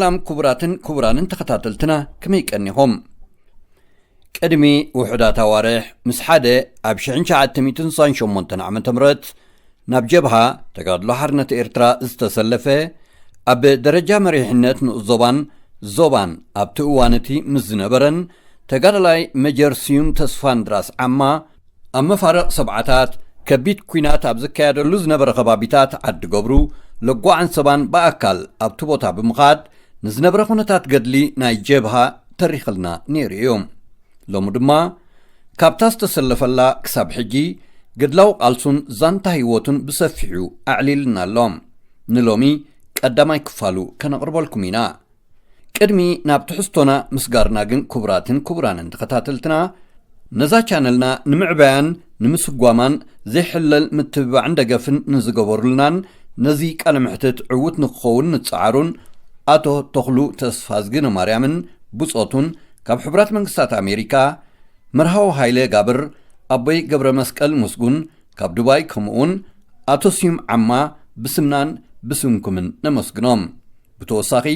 ሰላም ክቡራትን ክቡራንን ተኸታተልትና፣ ከመይ ቀኒኹም? ቅድሚ ውሑዳት ኣዋርሕ ምስ ሓደ ኣብ ሽሕን ትሽዓተ ሚእትን ስሳን ሸሞንተን ዓመተ ምህረት ናብ ጀብሃ ተጋድሎ ሓርነት ኤርትራ ዝተሰለፈ፣ ኣብ ደረጃ መሪሕነት ንኡስ ዞባን ዞባን ኣብቲ እዋን እቲ ምስ ዝነበረን ተጋዳላይ መጀር ስዩም ተስፋንድራስ ዓማ፣ ኣብ መፋርቕ ሰብዓታት ከቢድ ኲናት ኣብ ዝካየደሉ ዝነበረ ከባቢታት ዓዲ ገብሩ፣ ለጓ ዓንሰባን ብኣካል ኣብቲ ቦታ ብምኻድ ንዝነበረ ኩነታት ገድሊ ናይ ጀብሃ ተሪኽልና ነይሩ እዩ። ሎሚ ድማ ካብታ ዝተሰለፈላ ክሳብ ሕጂ ገድላዊ ቃልሱን ዛንታ ህይወቱን ብሰፊሑ ኣዕሊልና ኣሎ። ንሎሚ ቀዳማይ ክፋሉ ከነቕርበልኩም ኢና። ቅድሚ ናብ ትሕዝቶና ምስጋርና ግን፣ ክቡራትን ክቡራንን ተኸታተልትና፣ ነዛ ቻነልና ንምዕባያን ንምስጓማን ዘይሕለል ምትብባዕን ደገፍን ንዝገበሩልናን ነዚ ቃለ መሕትት ዕዉት ንክኸውን ንጸዓሩን ኣቶ ተኽሉ ተስፋዝግነ ማርያምን ብጾቱን፣ ካብ ሕቡራት መንግስታት ኣሜሪካ፣ መርሃዊ ሃይለ ጋብር፣ ኣቦይ ገብረ መስቀል ምስጉን ካብ ዱባይ፣ ከምኡውን ኣቶ ስዩም ዓማ ብስምናን ብስምኩምን ነመስግኖም። ብተወሳኺ፣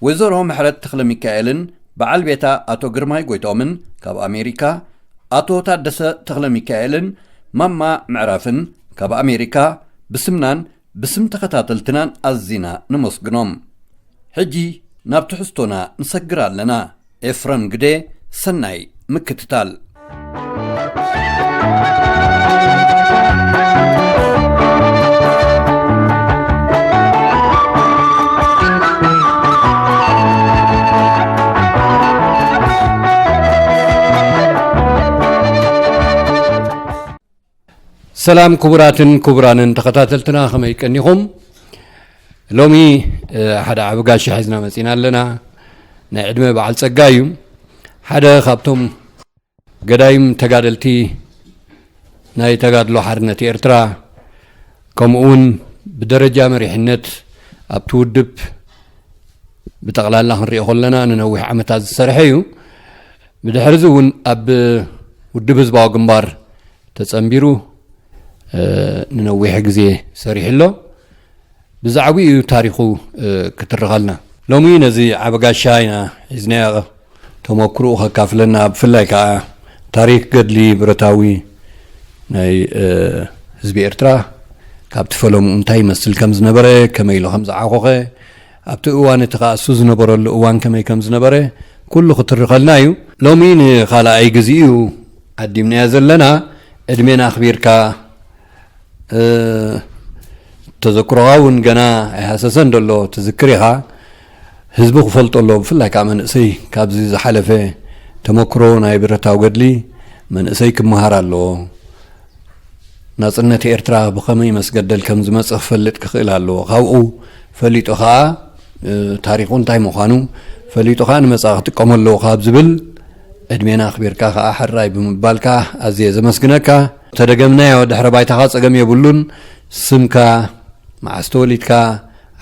ወይዘሮ ምሕረት ተኽለ ሚካኤልን በዓል ቤታ ኣቶ ግርማይ ጎይቶምን ካብ ኣሜሪካ፣ ኣቶ ታደሰ ተኽለ ሚካኤልን ማማ ምዕራፍን ካብ ኣሜሪካ ብስምናን ብስም ተኸታተልትናን ኣዚና ነመስግኖም። ሕጂ ናብ ትሕዝቶና ንሰግር ኣለና። ኤፍረም ግደ፣ ሰናይ ምክትታል። ሰላም ክቡራትን ክቡራንን ተኸታተልትና፣ ከመይ ቀኒኹም? ሎሚ፣ እ፣ ሓደ ዓቢ ጋሻ ሒዝና መጺና ኣለና። ናይ ዕድመ በዓል ጸጋ እዩ። ሓደ ካብቶም ገዳይም ተጋደልቲ ናይ ተጋድሎ ሓርነት ኤርትራ፣ ከምኡ እውን ብደረጃ መሪሕነት ኣብቲ ውድብ ብጠቕላላ ክንሪኦ ከለና ንነዊሕ ዓመታት ዝሰርሐ እዩ። ብድሕሪ እዚ እውን ኣብ ውድብ ህዝባዊ ግንባር ተጸንቢሩ፣ እ፣ ንነዊሕ ግዜ ሰሪሑ ኣሎ። ብዛዕባኡ እዩ ታሪኹ፣ እ፣ ክትርኸልና። ሎሚ ነዚ ዓቢ ጋሻ ኢና ሒዝናዮ፣ ተመክሮኡ ከካፍለና፣ ብፍላይ ከኣ ታሪኽ ገድሊ ብረታዊ ናይ፣ እ፣ ህዝቢ ኤርትራ ካብቲ ፈለምኡ እንታይ ይመስል ከም ዝነበረ፣ ከመይ ኢሉ ከም ዝዓኾኸ፣ ኣብቲ እዋን እቲ ከኣ እሱ ዝነበረሉ እዋን ከመይ ከም ዝነበረ ኩሉ ክትርኸልና እዩ። ሎሚ ንኻልኣይ ግዜ እዩ ዓዲምናዮ ዘለና። ዕድሜና ኣኽቢርካ፣ እ፣ ተዘክሮኻ እውን ገና ኣይሃሰሰን ደሎ ትዝክር ኢኻ። ህዝቢ ክፈልጦ ኣለዎ፣ ብፍላይ ከኣ መንእሰይ ካብዚ ዝሓለፈ ተመክሮ ናይ ብረታዊ ገድሊ መንእሰይ ክመሃር ኣለዎ። ናጽነት ኤርትራ ብኸመይ መስገደል ከም ዝመጽእ ክፈልጥ ክኽእል ኣለዎ። ካብኡ ፈሊጡ ኸኣ፣ እ፣ ታሪኹ እንታይ ምዃኑ ፈሊጡ ኸኣ ንመጻኢ ክጥቀሞ ኣለዎ ካብ ዝብል፣ ዕድሜና ኣኽቢርካ ኸኣ ሕራይ ብምባልካ ኣዝየ ዘመስግነካ። ተደገምናዮ፣ ድሕረ ባይታኻ ጸገም የብሉን። ስምካ፣ መዓስ ተወሊድካ፣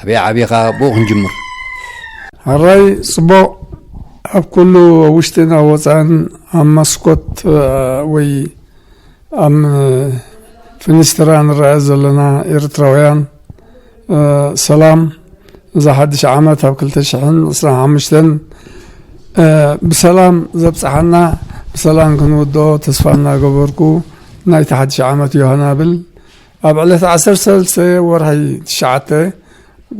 ኣበይ ዓቢኻ፣ ብኡ ክንጅምር። ሕራይ ጽቡቕ። ኣብ ኩሉ ውሽጥን ኣብ ወጻእን ኣብ መስኮት፣ እ፣ ወይ ኣብ ፍኒስትራ ንረኣዮ ዘለና ኤርትራውያን፣ እ፣ ሰላም። እዛ ሓድሽ ዓመት ኣብ ክልተ ሽሕን ዕስራን ሓሙሽተን፣ እ፣ ብሰላም ዘብጽሓና፣ ብሰላም ክንውድኦ ተስፋ እናገበርኩ፣ ናይቲ ሓድሽ ዓመት ዮሃና ብል። ኣብ ዕለት ዓሰርተ ሰለስተ ወርሒ ትሽዓተ፣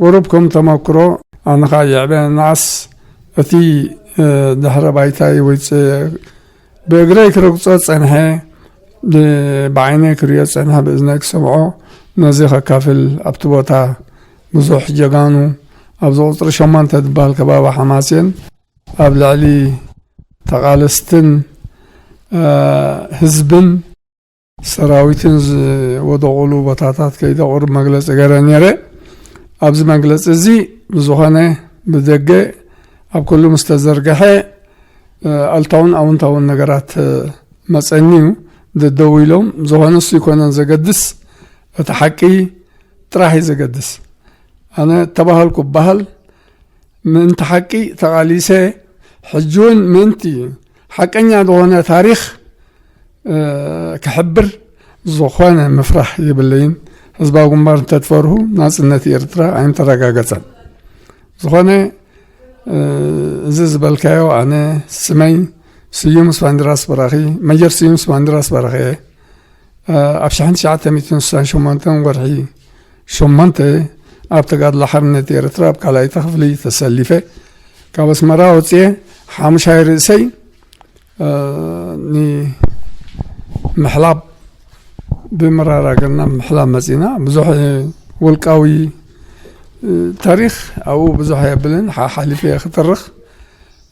ቁሩብ ከም ተመክሮ፣ ኣነ ኸኣ የዕበ ንዓስ እቲ፣ እ፣ ድሕረ ባይታይ ወይ ጽ-፣ ብእግረይ ክረግጾ ጸንሐ፣ ብ-፣ ብዓይነይ ክርእዮ ጸንሐ፣ ብእዝነይ ክሰምዖ፣ ነዚ ከካፍል ኣብቲ ቦታ ብዙሕ ጀጋኑ ኣብዚ ቁጽሪ ሸሞንተ ዝበሃል ከባቢ ሓማሴን ኣብ ልዕሊ ተቓለስትን፣ እ፣ ህዝብን ሰራዊትን ዝወደቑሉ ቦታታት ከይደ ቁሩብ መግለጺ ገይረ ነይረ። ኣብዚ መግለጺ እዚ ብዝኾነ ብደገ ኣብ ኩሉ ምስ ተዘርግሐ፣ እ፣ ኣሉታውን ኣውንታውን ነገራት፣ እ፣ መጸኒ እዩ። ደደው ኢሎም ዝኾነ እሱ ይኮነን ዘገድስ፣ እቲ ሓቂ ጥራሕ እዩ ዘገድስ። ኣነ ተባሃልኩ እበሃል፣ ምእንቲ ሓቂ ተቓሊሰ፣ ሕጂ እውን ምእንቲ ሓቀኛ ዝኾነ ታሪኽ፣ እ፣ ክሕብር ዝኾነ ምፍራህ የብለይን። ህዝባዊ ግንባር እንተትፈርሁ ናጽነት ኤርትራ ኣይምተረጋገጸን። ዝኾነ እዚ ዝበልካዮ ኣነ ስመይ ስዩም እስፋንድራስ በራኺ፣ መጀር ስዩም እስፋንድራስ በራኺ እየ። ኣብ ሽሕን ትሽዓተ ሚእትን ስሳን ሸሞንተን ወርሒ ሸሞንተ ኣብ ተጋድሎ ሓርነት ኤርትራ ኣብ ካልኣይቲ ክፍሊ ተሰሊፈ። ካብ ኣስመራ ወፅኤ ሓሙሻይ ርእሰይ ንምሕላብ ብምራር ሃገርና ምሕላብ መፂና። ብዙሕ ውልቃዊ ታሪኽ ኣብኡ ብዙሕ የብልን፣ ሓሓሊፈ እየ ክትርኽ።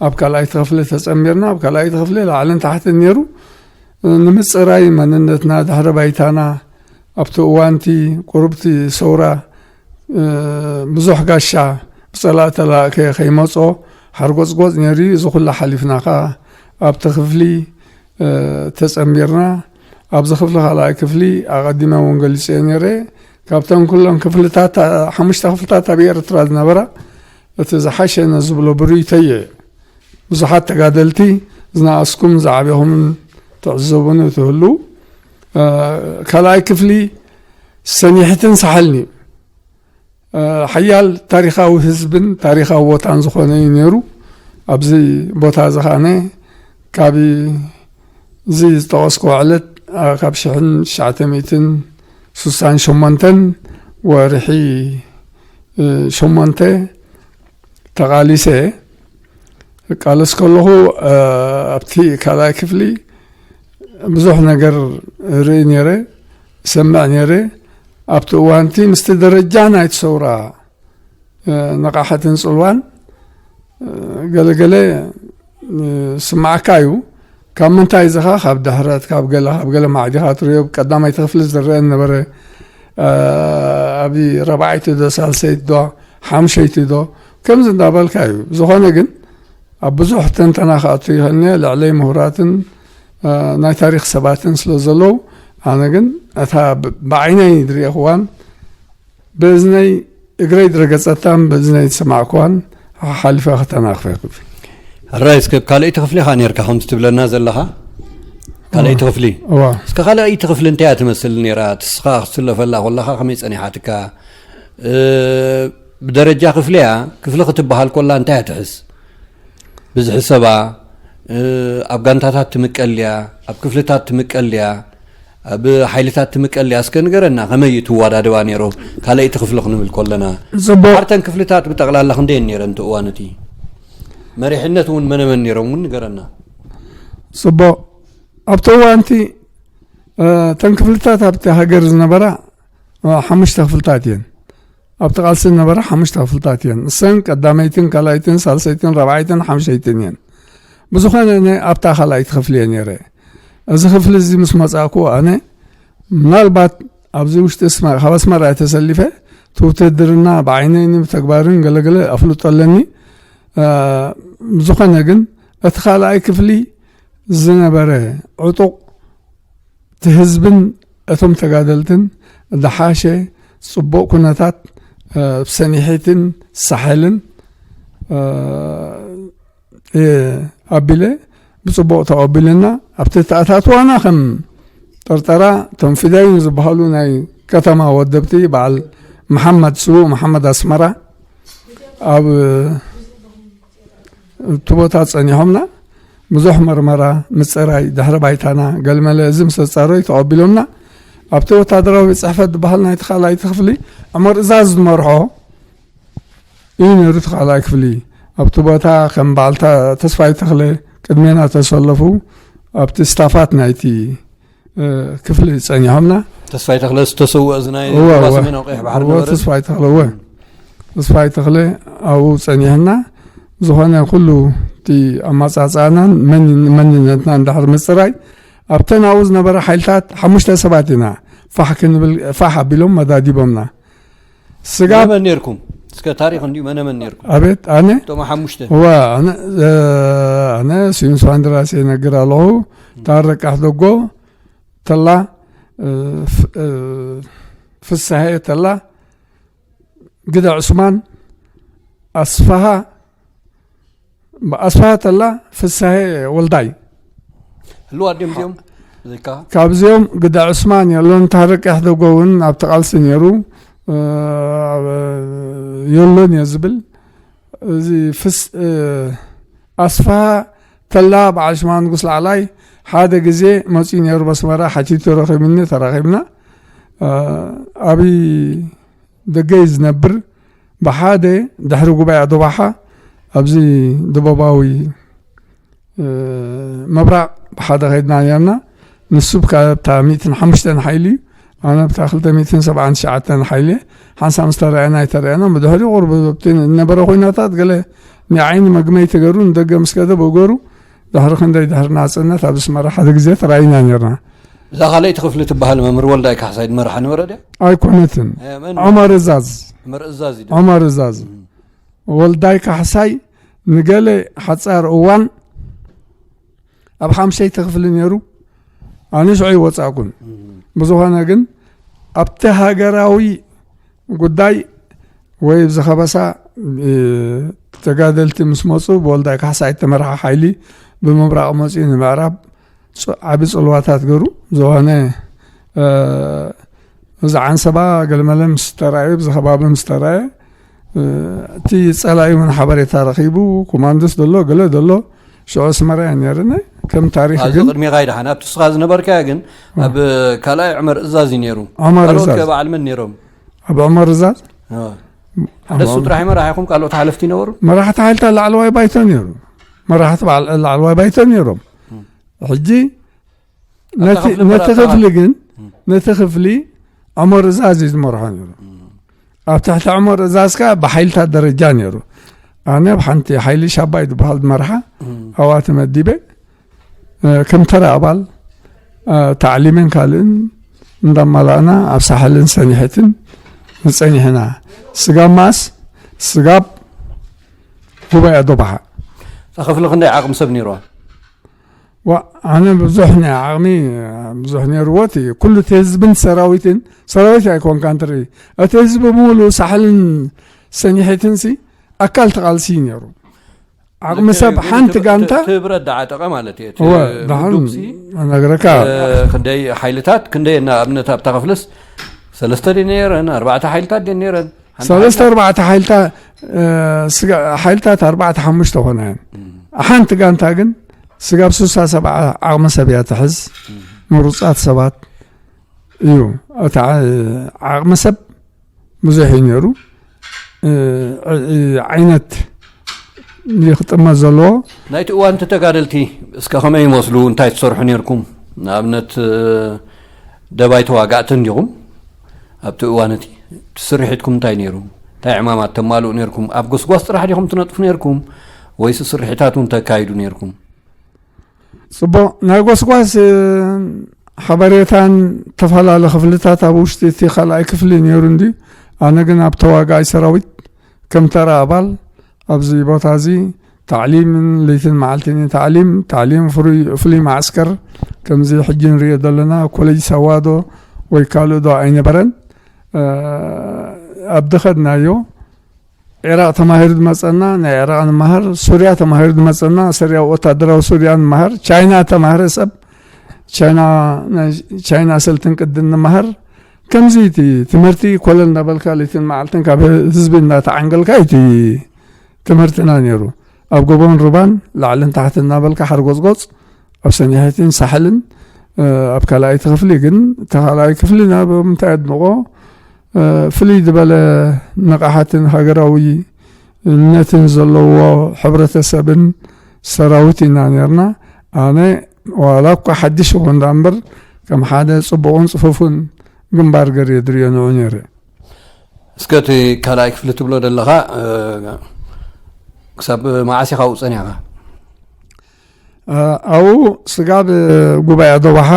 ኣብ ካልኣይቲ ክፍሊ ተፀሚርና። ኣብ ካልኣይቲ ክፍሊ ላዕልን ታሕትን ነይሩ። ንምፅራይ መንነትና፣ ድሕሪ ባይታና፣ ኣብቲ እዋንቲ ቁሩብቲ ሰውራ ብዙሕ ጋሻ ብፀላእ ተላእከ ከይመፆ ሓርጎፅጎፅ ነይሩ። እዚ ኩሉ ሓሊፍና ከዓ ኣብቲ ክፍሊ ተፀሚርና። ኣብዚ ክፍሊ ካልኣይ ክፍሊ ኣቐዲመ እውን ገሊፀ ነይረ። ካብተን ኩለን ክፍልታት ሓሙሽተ ክፍልታት ኣብ ኤርትራ ዝነበራ እቲ ዝሓሸ ነዝብሎ ብርይተየ። ብዙሓት ተጋደልቲ ዝነኣስኩም ዝዓበኹምን ትዕዘቡኒ ትህሉ። ካልኣይ ክፍሊ ሰኒሕትን ሳሕልን እዩ። ሓያል ታሪኻዊ ህዝብን ታሪኻዊ ቦታን ዝኾነ እዩ ነይሩ። ኣብዚ ቦታ እዚ ኸኣነ ካብ እዚ ዝጠቐስክዎ ዕለት ካብ ሽሕን ትሽዓተ ሚእትን ስሳን ሸሞንተን ወርሒ ሸሞንተ ተቓሊሰ እቃለስ ከለኹ ኣብቲ ካልኣይ ክፍሊ ብዙሕ ነገር ርኢ ነይረ፣ እሰምዕ ነይረ። ኣብቲ እዋንቲ ምስቲ ደረጃ ናይቲ ሰውራ ንቕሓትን ጽልዋን ገለገለ ስማዓካ እዩ። ካብ ምንታይ ዝኻ ካብ ድሕረት ካብ ገለ ካብ ገለ ማዕዲኻ ትሪኦ ቀዳማይቲ ክፍሊ ዝረአ ነበረ። ኣብ ራብዓይቲ ዶ ሳልሰይቲ ዶ ሓምሸይቲ ዶ ከምዚ እንዳበልካ እዩ። ዝኾነ ግን ኣብ ብዙሕ ተንተና ክኣቱ ይኽእልኒ ልዕለይ ምሁራትን ናይ ታሪክ ሰባትን ስለ ዘለዉ ኣነ ግን እታ ብዓይነይ ዝሪኤኽዋን ብእዝነይ እግረይ ዝረገጸታን ብእዝነይ ዝሰማዕክዋን ሓሓሊፈ ከተናኽፈ ክብል። ሕራይ እስከ ካልኣይቲ ክፍሊ ኢኻ ነርካ ከምቲ ትብለና ዘለኻ ካልኣይቲ ክፍሊ እዋ እስከ ካልኣይቲ ክፍሊ እንታይ እያ ትመስል ነራ ትስኻ ክትስለፈላ ኮላኻ ከመይ ጸኒሓትካ ብደረጃ ክፍሊ እያ ክፍሊ ክትበሃል ኮላ እንታይ እያ ትሕዝ ብዝሒ ሰባ ኣብ ጋንታታት ትምቀል ድያ ኣብ ክፍልታት ትምቀል ድያ ኣብ ሓይልታት ትምቀል ድያ እስከ ንገረና ከመይ እዩ ትዋዳደባ ነይሮ ካልኣይቲ ክፍሊ ክንብል ከለና ጽቡቅ ሓርተን ክፍልታት ብጠቕላላ ክንደየን ነይረን እቲ እዋን እቲ መሪሕነት እውን መነመን ነይሮም እውን ንገረና ጽቡቅ ኣብቲ እዋንቲ ተን ክፍልታት ኣብቲ ሃገር ዝነበራ ሓሙሽተ ክፍልታት እየን ኣብቲ ቃልሲ ዝነበራ ሓሙሽተ ክፍልታት እየን እሰን ቀዳመይትን ካልኣይትን ሳልሰይትን ራብዓይትን ሓምሸይትን እየን ብዝኾነ ኣብታ ካልኣይቲ ክፍሊ እየ ነይረ እዚ ክፍሊ እዚ ምስ መጻእኩ ኣነ ምናልባት ኣብዚ ውሽጢ ካብ ኣስመራ ተሰሊፈ እቲ ውትድርና ብዓይነይን ብተግባርን ገለገለ ኣፍልጦ ኣለኒ ዝኾነ ግን እቲ ካልኣይ ክፍሊ ዝነበረ ዕጡቕ እቲ ህዝብን እቶም ተጋደልትን ዝሓሸ ፅቡቕ ኩነታት ብሰኒሒትን ሳሕልን ኣቢለ ብፅቡቕ ተቐቢልና ኣብቲ ተኣታትዋና ከም ጠርጠራ እቶም ፊዳይን ዝበሃሉ ናይ ከተማ ወደብቲ በዓል መሓመድ ስቡእ መሓመድ ኣስመራ ኣብ እቲ ቦታ ፀኒሖምና ብዙሕ መርመራ ምፅራይ ድሕሪ ባይታና ገልመለ እዚ ምስ ኣፃረዩ ተቐቢሎምና ኣብቲ ወታደራዊ ቤት ፅሕፈት ዝበሃል ናይቲ ካልኣይቲ ክፍሊ ዕመር እዛዝ ዝመርሖ እዩ ነይሩ እቲ ካልኣይ ክፍሊ ኣብቲ ቦታ ከም በዓል ተስፋይ ተኽለ ቅድሜና ተሰለፉ ኣብቲ ስታፋት ናይቲ ክፍሊ ፀኒሖምና ተስፋይ ተኽለ ዝተሰውአ እዚ ናይ ሰሜናዊ ቀይሕ ባሕሪ ነበረ ተስፋይ ተኽለ እወ ተስፋይ ተኽለ ኣብኡ ፀኒሕና ዝኾነ ኩሉ እቲ ኣማፃፅኣናን መንነትና እንድሕር ምፅራይ ኣብተን ኣብኡ ዝነበረ ሓይልታት ሓሙሽተ ሰባት ኢና ፋሕ ክንብል ፋሕ ኣቢሎም መዳዲቦምና ስጋብ መነመን ነርኩም እስከ ታሪክ እንዲዩ መነመን ነርኩም ኣቤት ኣነ እቶም ሓሙሽተ እዋ ኣነ ኣነ ስዩም ስፋንድራስ ይነግር ኣለኹ ታረቃሕ ደጎ ተላ ፍሳሄ ተላ ግደ ዑስማን ኣስፋሃ ኣስፋሃ ተላ ፍሳሄ ወልዳይ ህልዋ ድዮም እዚኦም ዘይካ ካብዚኦም ግደ ዑስማን የሎን ታረቅ ያሕደጎ እውን ኣብቲ ቃልሲ ነይሩ የሎን እየ ዝብል እዚ ፍስ ኣስፋሃ ተላ በዓል ሽማ ንጉስ ላዕላይ ሓደ ግዜ መፂኡ ነይሩ በስመራ ሓቲቱ ረኺብኒ ተራኺብና። ኣብይ ደገይ ዝነብር ብሓደ ድሕሪ ጉባኤ ዶባሓ ኣብዚ ደቡባዊ ምብራቕ ብሓደ ከይድና ነርና። ንሱ ካብታ ሚእትን ሓሙሽተን ሓይሊ እዩ፣ ኣነ ብታ ክልተ ሚእትን ሰብዓን ትሽዓተን ሓይሊ እየ። ሓንሳብ ምስ ተረኣየና ኣይተረኣየና፣ ብድሕሪኡ ቁርብ ኣብቲ ዝነበረ ኩነታት ገለ ናይ ዓይኒ መግመይቲ ገሩ ንደገ ምስ ከደ ብእገሩ ድሕሪ ክንደይ ድሕሪ ናጽነት ኣብ ኣስመራ ሓደ ግዜ ተራኢና ነርና። እዛ ካልኣይቲ ክፍሊ ትበሃል መምህር ወልዳይ ካሕሳይ ዝመርሓ ነበረ ድያ? ኣይኮነትን። እ፣ መን? ዑመር እዛዝ። ዑመር እዛዝ እዩ። ዑመር እዛዝ። ወልዳይ ካሕሳይ ንገለ ሓጻር እዋን ኣብ ሓምሸይቲ ክፍሊ ነይሩ። ኣነ ሽዑ ይወጻእኩን። ብዝኾነ ግን ኣብቲ ሃገራዊ ጉዳይ ወይ ኣብዚ ከበሳ ተጋደልቲ ምስ መፁ ብወልዳይ ካሕሳይ እተመርሓ ሓይሊ ብምብራቕ መፂኡ ንምዕራብ ዓቢ ፅልዋታት ገሩ ዝኾነ እዚ ዓንሰባ ገለመለ ምስ ተራእየ ብዚ ከባቢ ምስ ተራእየ እቲ ፀላኢ እውን ሓበሬታ ረኺቡ ኮማንዶስ ደሎ ገለ ደሎ ሽዑ ኣስመራ እየ ነይርኒ። ከም ታሪክ ኣብዚ ግን ቅድሜ ካይ ደሓን ኣብቲ ንስኻ ዝነበርካዮ ግን ኣብ ካልኣይ ዑመር እዛዝ እዩ ነይሩ። ዑመር ካልኦት እዛዝ ከ በዓል መን ነይሮም? ኣብ ዑመር እዛዝ ሓደ እሱ ጥራሕ ይመራሓ ይኹም ካልኦት ሓለፍቲ ይነበሩ? መራሕቲ ሓይልታት ላዕለዋይ ባይቶ ነይሩ። መራሕቲ ላዕለዋይ ባይቶ ነይሮም። ሕጂ ነቲ ክፍሊ ግን ነቲ ክፍሊ ዑመር እዛዝ እዩ ዝመርሖ ነይሩ። ኣብ ትሕቲ ዑመር እዛዝ ከኣ ብሓይልታት ደረጃ ነይሩ። ኣነ ኣብ ሓንቲ ሓይሊ ሻባይ ዝበሃል መርሓ ኣብኣ ተመዲበ። ከም ተራ ኣባል ታዕሊምን ካልእን እንዳማላእና ኣብ ሳሕልን ሰኒሕትን ንጸኒሕና። ስጋብ ማስ ስጋብ ጉባኤ ዶባሓ። እታ ክፍሊ ክንደይ ዓቕሚ ሰብ ነይርዋ? ዋ ኣነ ብዙሕ ናይ ዓቕሚ ብዙሕ ነይርዎ እቲ ኩሉ እቲ ህዝብን ሰራዊትን ሰራዊት ኣይኮንካ እንትርኢ እቲ ህዝቢ ብምሉ ሳሕልን ሰኒሕትን ሲ ኣካል ተቓልሲ እዩ ነይሩ። ዓቕሚ ሰብ ሓንቲ ጋንታ ትብረት ደዓጠቐ ማለት እዩ። እወ፣ ደሓን እነግረካ። ክንደይ ሓይልታት ክንደይ እና ኣብነት ኣብታ ክፍልስ ሰለስተ ድየ ነይረን ኣርባዕተ ሓይልታት ድየ ነይረን? ሰለስተ ኣርባዕተ ሓይልታ ሓይልታት ኣርባዕተ ሓሙሽተ ኾና እየን። ሓንቲ ጋንታ ግን ስጋብ ስሳ ሰብዓ ዓቕሚ ሰብ እያ ትሕዝ። ምሩፃት ሰባት እዩ። እቲ ዓቕሚ ሰብ ብዙሕ እዩ ነይሩ። ዓይነት ክጥመት ዘለዎ ናይቲ እዋን ተጋደልቲ እስከ ከመይ ይመስሉ እንታይ ትሰርሑ ነርኩም? ንኣብነት ደባይ ተዋጋእቲ እንዲኹም ኣብቲ እዋን እቲ ስርሒትኩም እንታይ ነይሩ? እንታይ ዕማማት ተማልኡ ነርኩም? ኣብ ጎስጓስ ጥራሕ ዲኹም ትነጥፉ ነርኩም ወይስ ስርሒታት እውን ተካይዱ ነርኩም? ጽቡቕ ናይ ጎስጓስ ሓበሬታን ተፈላለ ክፍልታት ኣብ ውሽጢ እቲ ካልኣይ ክፍሊ ነይሩ እንዲ ኣነ ግን ኣብ ተዋጋኣይ ሰራዊት ከም ተራ ኣባል ኣብዚ ቦታ እዚ ታዕሊምን ለይትን መዓልትን እዩ። ታዕሊም ታዕሊም ፍሉይ ማዕስከር ከምዚ ሕጂ ንሪኦ ዘለና ኮሌጅ ሳዋዶ ወይ ካልእ ዶ ኣይነበረን። ኣብ ድኸድናዮ ዒራቕ ተማሂሩ ዝመፀና ናይ ዒራቕ ንመሃር፣ ሱርያ ተማሂሩ ዝመፀና ሰሪያ ወታደራዊ ሱርያ ንመሃር፣ ቻይና ተማህረ ሰብ ቻይና ናይ ቻይና ስልትን ቅድን ንመሃር። ከምዚ እቲ ትምህርቲ ኮለል እናበልካ ለይትን መዓልትን ካብ ህዝቢ እናተዓንገልካ እቲ ትምህርትና ነይሩ። ኣብ ጎቦን ሩባን ላዕልን ታሕትን እናበልካ ሓርጎፅጎፅ ኣብ ሰኒሕትን ሳሕልን ኣብ ካልኣይቲ ክፍሊ ግን እቲ ካልኣይ ክፍሊ ናብ ምንታይ ኣድንቆ ፍልይ ዝበለ ንቕሓትን ሃገራዊነትን ዘለዎ ሕብረተሰብን ሰራዊት ኢና ነርና። ኣነ ዋላ እኳ ሓድሽ ይኹን ዳ እምበር ከም ሓደ ጽቡቕን ጽፉፍን ግንባር ገርየ ድርዮ ንዑ ነይረ። እስከ እቲ ካልኣይ ክፍሊ ትብሎ ዘለኻ ክሳብ መዓስ ኢኻ ኣብኡ ጸኒሕካ? ኣብኡ ስጋብ ጉባኤ ዶባሓ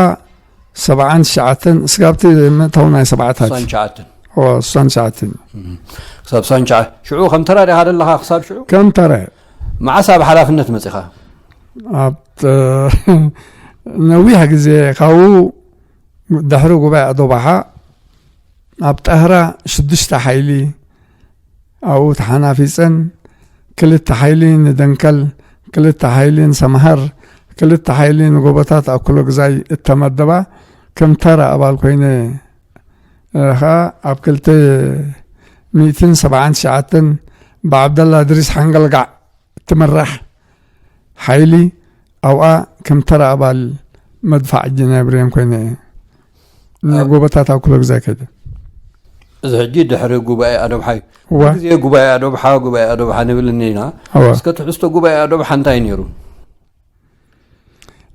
ሰብዓን ትሽዓተን ስጋብቲ ምእታው ናይ ሰብዓታት ስሳን ትሽዓተን። ስሳን ትሽዓተን ክሳብ ስሳን ትሽዓተን ሽዑ ከም ተራ ዲኻ ዘለኻ ክሳብ ሽዑ ከም ተራ። መዓስ ኣብ ሓላፍነት መጺኻ? ኣብ ነዊሕ ግዜ ካብኡ ድሕሪ ጉባኤ ዶባሓ ኣብ ጣህራ ሽዱሽተ ሓይሊ ኣብኡ ተሓናፊፀን ክልተ ሓይሊ ንደንከል ክልተ ሓይሊ ንሰምሃር ክልተ ሓይሊ ንጎቦታት ኣኩሎ ግዛይ እተመደባ ከም ተራ ኣባል ኮይነ ከዓ ኣብ ክልተ ሚእትን ሰብዓን ትሽዓተን ብዓብደላ እድሪስ ሓንገልጋዕ እትምራሕ ሓይሊ ኣብኣ ከም ተራ ኣባል መድፋዕ እጅ ናይ ብሬን ኮይነ እየ። ኣብ ጎቦታት ኣብ ኩለ ግዜ ከይደ። እዚ ሕጂ ድሕሪ ጉባኤ ኣዶብሓ እዩ። እዋ። ግዜ ጉባኤ ኣዶብሓ፣ ጉባኤ ኣዶብሓ ንብል እኒና። እዋ። እስከ ትሕዝቶ ጉባኤ ኣዶብሓ እንታይ ነይሩ?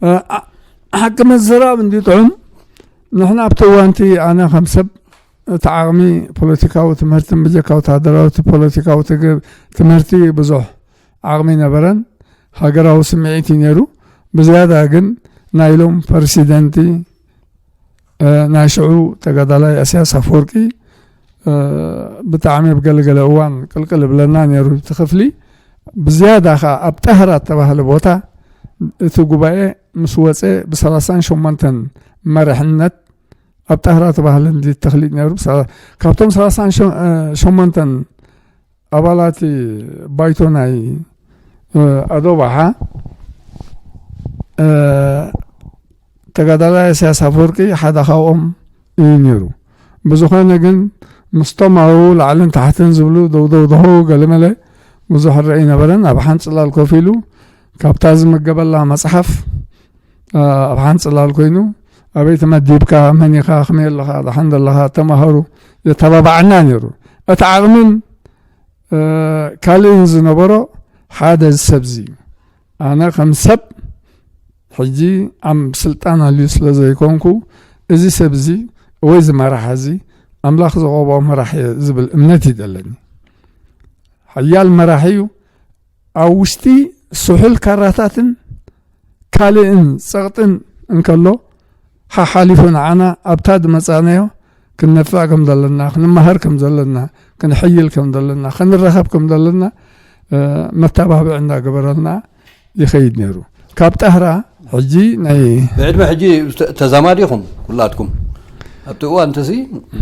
እ፣ ኣ-፣ ሓቂ መዘራብ እንዲ ጥዑም፣ ንሕና ኣብቲ እዋንቲ ኣነ ከም ሰብ እቲ ዓቕሚ ፖለቲካዊ ትምህርትን ብጀካ ወታደራዊ እቲ ፖለቲካዊ ትግ-፣ ትምህርቲ ብዙሕ ዓቕሚ ነበረን። ሃገራዊ ስምዒት እዩ ነይሩ። ብዝያዳ ግን ናይሎም ፕረሲደንቲ፣ እ፣ ናይ ሽዑ ተጋዳላይ ኢሳያስ ኣፈወርቂ፣ እ፣ ብጣዕሚ ኣብ ገለገለ እዋን ቅልቅል ብለና ነይሩ እቲ ክፍሊ። ብዝያዳ ኸዓ ኣብ ጠህራ እተባህለ ቦታ እቲ ጉባኤ ምስ ወፀ ብሰላሳን ሸሞንተን መርሕነት ኣብ ጠህራ እተባህለ እንዲ ተኽሊጥ ነይሩ። ብሰላ-፣ ካብቶም ሰላሳን ሸሞንተን ኣባላት ባይቶ ናይ፣ እ፣ ኣዶባሓ፣ እ፣ ተጋዳላይ ኢሳያስ ኣፈወርቂ ሓደ ካብኦም እዩ ነይሩ። ብዝኾነ ግን ምስቶም ኣብኡ ላዕልን ታሕትን ዝብሉ ደው ደው ደው ገለመለ ብዙሕ ርእ ኣይነበረን። ኣብ ሓንቲ ጽላል ኮፍ ኢሉ ካብታ ዝምገበላ መጽሓፍ፣ እ፣ ኣብ ሓንቲ ጽላል ኮይኑ ኣበይ ተመዲብካ፣ መን ኢኻ፣ ከመይ ኣለኻ፣ ደሓን ደለኻ፣ ተማሃሩ የተባባዓና ነይሩ። እቲ ዓቕምን፣ እ፣ ካልእን ዝነበሮ ሓደ ሰብዚ እዩ። ኣነ ከም ሰብ ሕጂ ኣብ ስልጣን ኣልዩ ስለ ዘይኮንኩ፣ እዚ ሰብ እዚ ወይ እዚ መራሕ እዚ ኣምላኽ ዝቐብኦ መራሕ እየ ዝብል እምነት እዩ ዘለኒ። ሓያል መራሕ እዩ። ኣብ ውሽጢ ስሑል ካራታትን ካልእን ጸቕጥን እንከሎ፣ ሓሓሊፉ ንዓና ኣብታ ዝመጻእናዮ ክንነፍዕ ከም ዘለና፣ ክንመሃር ከም ዘለና፣ ክንሕይል ከም ዘለና፣ ክንራኸብ ከም ዘለና፣ እ፣ መተባብዒ እንዳገበረልና ይኸይድ ነይሩ። ካብ ጠህራ ሕጂ ናይ ብዕድመ ሕጂ ተ-፣ ተዛማዲ ኢኹም ኩላትኩም። ኣብቲ እዋን እንተሲ፣ እ፣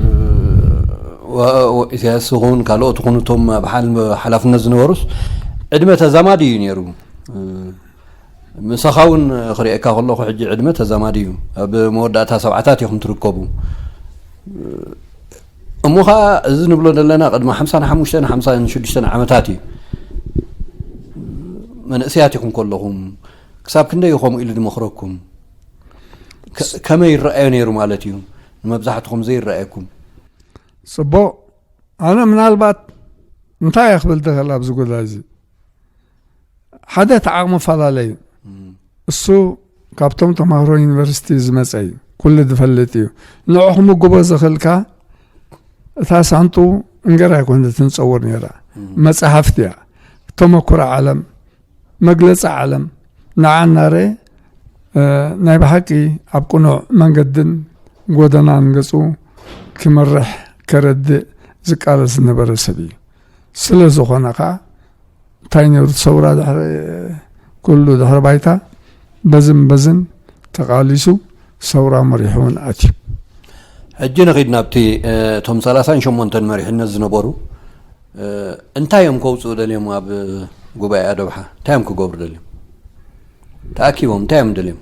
ወ-፣ ወ-፣ ኢሳያስ ይኹን ካልኦት ይኹኑ እቶም ኣብ ሓል-፣ ሓላፍነት ዝነበሩስ ዕድመ ተዛማዲ እዩ ነይሩ። እ፣ ምሳኻ እውን ክርእየካ ከለኹ ሕጂ ዕድመ ተዛማዲ እዩ። ኣብ መወዳእታ ሰብዓታት ኢኹም ትርከቡ። እሞ ኸዓ እዚ ንብሎ ዘለና ቅድሚ ሓምሳን ሓሙሽተን ሓምሳን ሽዱሽተን ዓመታት እዩ። መንእሰያት ኢኹም ከለኹም ክሳብ ክንደይ እዩ ከምኡ ኢሉ ዝመኽረኩም? ከ-፣ ከመይ ይረኣዮ ነይሩ ማለት እዩ? ንመብዛሕትኹም ዘይረኣየኩም? ጽቡቕ። ኣነ ምናልባት እንታይ እየ ክብል ዝኽእል ኣብዚ ጉዳይ እዚ? ሓደ እቲ ዓቕሚ ፈላለዩ። እም። እሱ ካብቶም ተማሃሮ ዩኒቨርሲቲ ዝመጸ እዩ። ኩሉ ዝፈልጥ እዩ። ንዑ ክምግቦ ዝኽእልካ እታ ሳንጡ እንገራ ኣይኮነትን ትጸውር ነይራ። እም። መጻሕፍቲ እያ። ተመኩሮ ዓለም፣ መግለጺ ዓለም፣ ንዓ እናረ፣ እ፣ ናይ ብሓቂ ኣብ ቅኑዕ መንገድን ጎደናን ገጹ ክመርሕ ከረድእ ዝቃለስ ዝነበረ ሰብ እዩ። ስለ ዝኾነ ኸዓ እንታይ ነይሩ እቲ ሰውራ ድሕሪ ኩሉ ድሕሪ ባይታ በዝን በዝን ተቓሊሱ ሰውራ መሪሑ እውን ኣትዩ። ሕጂ ንኺድ ናብቲ፣ እ፣ እቶም ሰላሳን ሸሞንተን መሪሕነት ዝነበሩ፣ እ፣ እንታይ እዮም ከውፅኡ ደልዮም ኣብ ጉባኤ ኣዶብሓ? እንታይ እዮም ክገብሩ ደልዮም? ተኣኪቦም እንታይ እዮም ደልዮም?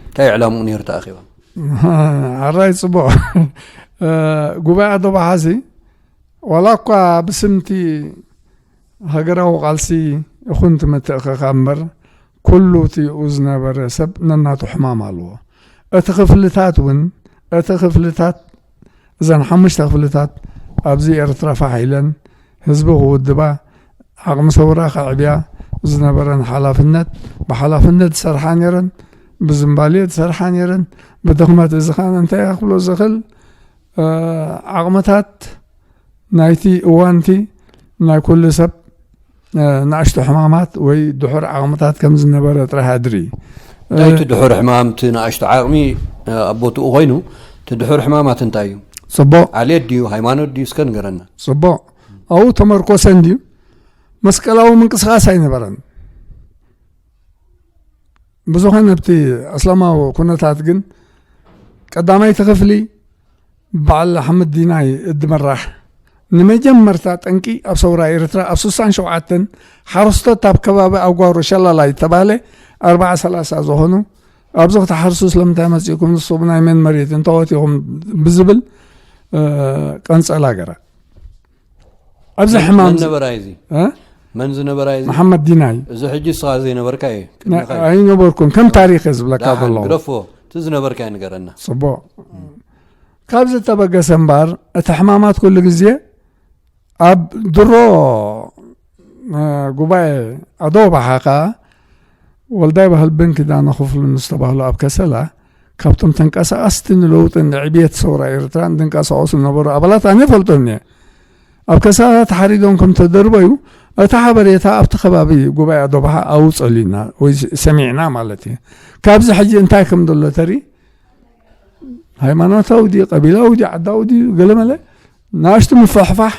እንታይ ዕላምኡ ነይሩ ተኣኪቦም? ኣራይ ጽቡቕ። እ፣ ጉባኤ ኣዶብሓ እዚ ዋላ እኳ ብስምቲ ሃገራዊ ቃልሲ ይኹን ትምትእኽኻ እምበር፣ ኩሉ እቲኡ ዝነበረ ሰብ ነናቱ ሕማም ኣለዎ። እቲ ክፍልታት እውን፣ እቲ ክፍልታት፣ እዘን ሓሙሽተ ክፍልታት ኣብዚ ኤርትራ ፋሕ ኢለን ህዝቢ ክውድባ፣ ዓቕሚ ሰውራ ከዕብያ ዝነበረን ሓላፍነት፣ ብሓላፍነት ዝሰርሓ ነይረን፣ ብዝምባሌ ዝሰርሓ ነይረን፣ ብድኽመት እዚ ኸኣ እንታይ እየ ክብሎ ዝኽእል፣ እ፣ ዓቕምታት ናይቲ እዋንቲ ናይ ኩሉ ሰብ፣ እ፣ ንኣሽቱ ሕማማት ወይ ድሑር ዓቕምታት ከም ዝነበረ ጥራሕ ኣድሪ። እንታይ እቲ ድሑር ሕማም፣ እቲ ንኣሽቱ ዓቕሚ፣ እ፣ ኣብ ቦትኡ ኮይኑ፣ እቲ ድሑር ሕማማት እንታይ እዩ? ጽቡቕ። ዓሌት ድዩ፣ ሃይማኖት ድዩ? እስከ ንገረና። ጽቡቕ። ኣብኡ ተመርኮሰ እንድዩ። መስቀላዊ ምንቅስቓስ ኣይነበረን። ብዝኾነ ኣብቲ ኣስላማዊ ኩነታት ግን ቀዳማይቲ ክፍሊ በዓል ኣሕመድ ዲናይ እትመራሕ ንመጀመርታ ጠንቂ ኣብ ሰውራ ኤርትራ ኣብ ስሳን ሸውዓተን ሓረስቶት ኣብ ከባቢ ኣጓሮ ሸላላይ እተባህለ ኣርብዓ ሰላሳ ዝኾኑ ኣብዚ ክትሓርሱ ስለምንታይ መጺእኩም ንስኹም ናይ መን መሬት እንተወት ኢኹም ብዝብል፣ እ፣ ቀንጸላ ገራ። ኣብዚ ሕማም መን ነበራይ እዚ? እ? መን ዝነበራይ እዚ? መሓመድ ዲናይ እዚ ሕጂ እስኻ ዘይነበርካ እዩ። ቅድሚኻ እዩ። ኣይነበርኩን፣ ከም ታሪኽ እየ ዝብለካ ደሓን ዘለኹ። ግደፎ፣ እቲ ዝነበርካ እዩ ንገረና። ጽቡቕ። ካብ ዝተበገሰ እምበር እቲ ሕማማት ኩሉ ግዜ ኣብ ድሮ እ፣ ጉባኤ ኣደባሓ ከኣ ወልዳይ ባህልብን ኪዳነ ክፍሉን ዝተባህሉ ኣብ ከሰላ ካብቶም ተንቀሳቐስቲ ንለውጥን ንዕብየት ሰውራ ኤርትራን ዝንቀሳቐሱ ዝነበሩ ኣባላት ኣነ እፈልጦም እየ። ኣብ ከሰላ ተሓሪዶም ከም ተደርበዩ እቲ ሓበሬታ ኣብቲ ከባቢ ጉባኤ ኣደባሓ ኣውጸሉና ወይ ሰሚዕና ማለት እዩ። ካብዚ ሕጂ እንታይ ከም ዘሎ ተርኢ ሃይማኖታዊ ድዩ ቀቢላዊ ድዩ ዓዳዊ ድዩ ገለመለ ናእሽቱ ምፍሕፋሕ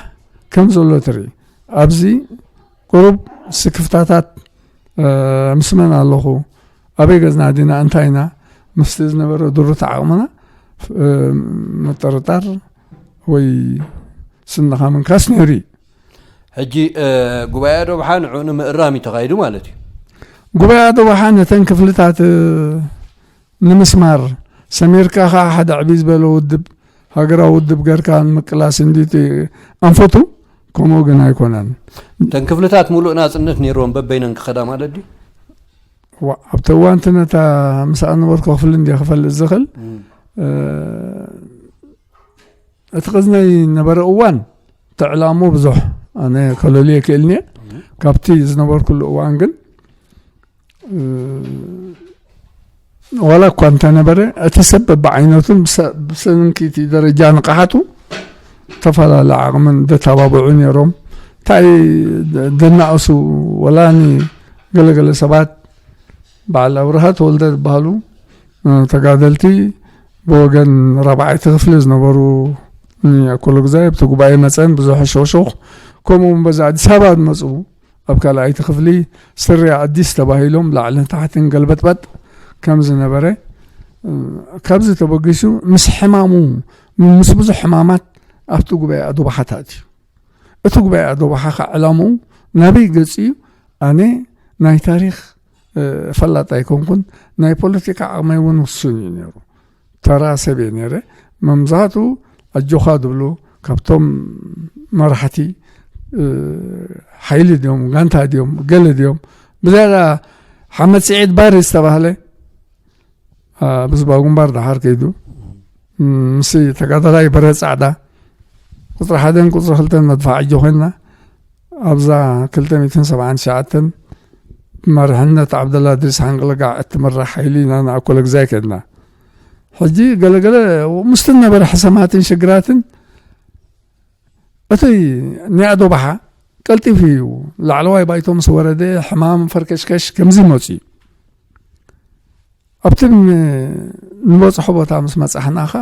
ከም ዘሎ ትርኢ። ኣብዚ ቁሩብ ስክፍታታት ምስ መን ኣለኹ፣ ኣበይ ገዝና ዲና፣ እንታይ ኢና፣ ምስቲ ዝነበረ ድሩት ዓቕምና ምጥርጣር ወይ ስንኻ ምንካስ ነይሩ እዩ። ሕጂ ጉባኤ ኣደባሓ ንዕኡ ንምእራም እዩ ተኻይዱ ማለት እዩ። ጉባኤ ኣደባሓ ነተን ክፍልታት ንምስማር ሰሚርካ ከዓ ሓደ ዕብይ ዝበለ ውድብ ሃገራዊ ውድብ ገርካ ንምቅላስ እንዲ ኣንፈቱ። ከምኡ ግን ኣይኮነን። እተን ክፍልታት ሙሉእ ናፅነት ነይርዎም በበይነን ክኸዳ ማለት ድዩ? ኣብቲ እዋን እቲ ነታ ምስኣ ነበርኩ ክፍሊ እንዲ ክፈልጥ ዝኽእል እቲ ቅዝነይ ነበረ እዋን ተዕላሞ ብዙሕ ኣነ ከለልየ ክእልኒ እየ። ካብቲ ዝነበርኩሉ እዋን ግን ዋላ እኳ እንተነበረ እቲ ሰብ በብዓይነቱን ብሰንኪቲ ደረጃ ንቕሓቱ ተፈላለ ዓቕምን ደተባብዑ ነይሮም። እንታይ ደናእሱ ወላ ገለገለ ሰባት በዓል ኣብርሃ ተወልደ ዝበሃሉ ተጋደልቲ ብወገን ራብዓይቲ ክፍሊ ዝነበሩ ኣኮሎ ግዛይ ኣብቲ ጉባኤ መፀን ብዙሕ ሸውሸው ከምኡ እውን በዛ ኣዲስ ኣበባ ዝመፁ ኣብ ካልኣይቲ ክፍሊ ስርያ ኣዲስ ተባሂሎም ላዕልን ታሕትን ገልበጥበጥ ከም ዝነበረ ካብዚ ተበጊሱ ምስ ሕማሙ ምስ ብዙሕ ሕማማት ኣብቲ ጉባኤ ኣደባሓ ተኣትዩ። እቲ ጉባኤ ኣደባሓ ከዓ ዕላምኡ ናበይ ገፂ እዩ? ኣነ ናይ ታሪኽ ፈላጥ ኣይኮንኩን፣ ናይ ፖለቲካ ዓቕመይ እውን ውሱን እዩ ነይሩ። ተራ ሰብ እየ ነይረ። መብዛሕትኡ ኣጆኻ ዝብሉ ካብቶም መራሕቲ ሓይሊ ድዮም ጋንታ ድዮም ገለ ድዮም ብዝያዳ ሓመድ ስዒድ ባሪ ዝተባህለ ኣብ ህዝባዊ ግንባር ደሓር ከይዱ ምስ ተጋዳላይ በረ ፃዕዳ ቁፅሪ ሓደን ቁፅሪ ክልተን መድፋዕ ኣጆ ኮይንና ኣብዛ ክልተ ሚእትን ሰብዓን ትሽዓተን ብመርሕነት ዓብደላ እድሪስ ሓንቅለጋዕ እትምራሕ ሓይሊ ኢና ንኣኮለ ግዛይ ከድና። ሕጂ ገለገለ ምስቲ ነበረ ሕሰማትን ሽግራትን እቲ ናይ ኣደባሓ ቀልጢፉ እዩ ላዕለዋይ ባይቶ ምስ ወረደ ሕማም ፈርከሽከሽ ከምዚ መፁ እዩ። ኣብቲ ንበፅሖ ቦታ ምስ መፃሕና ኸ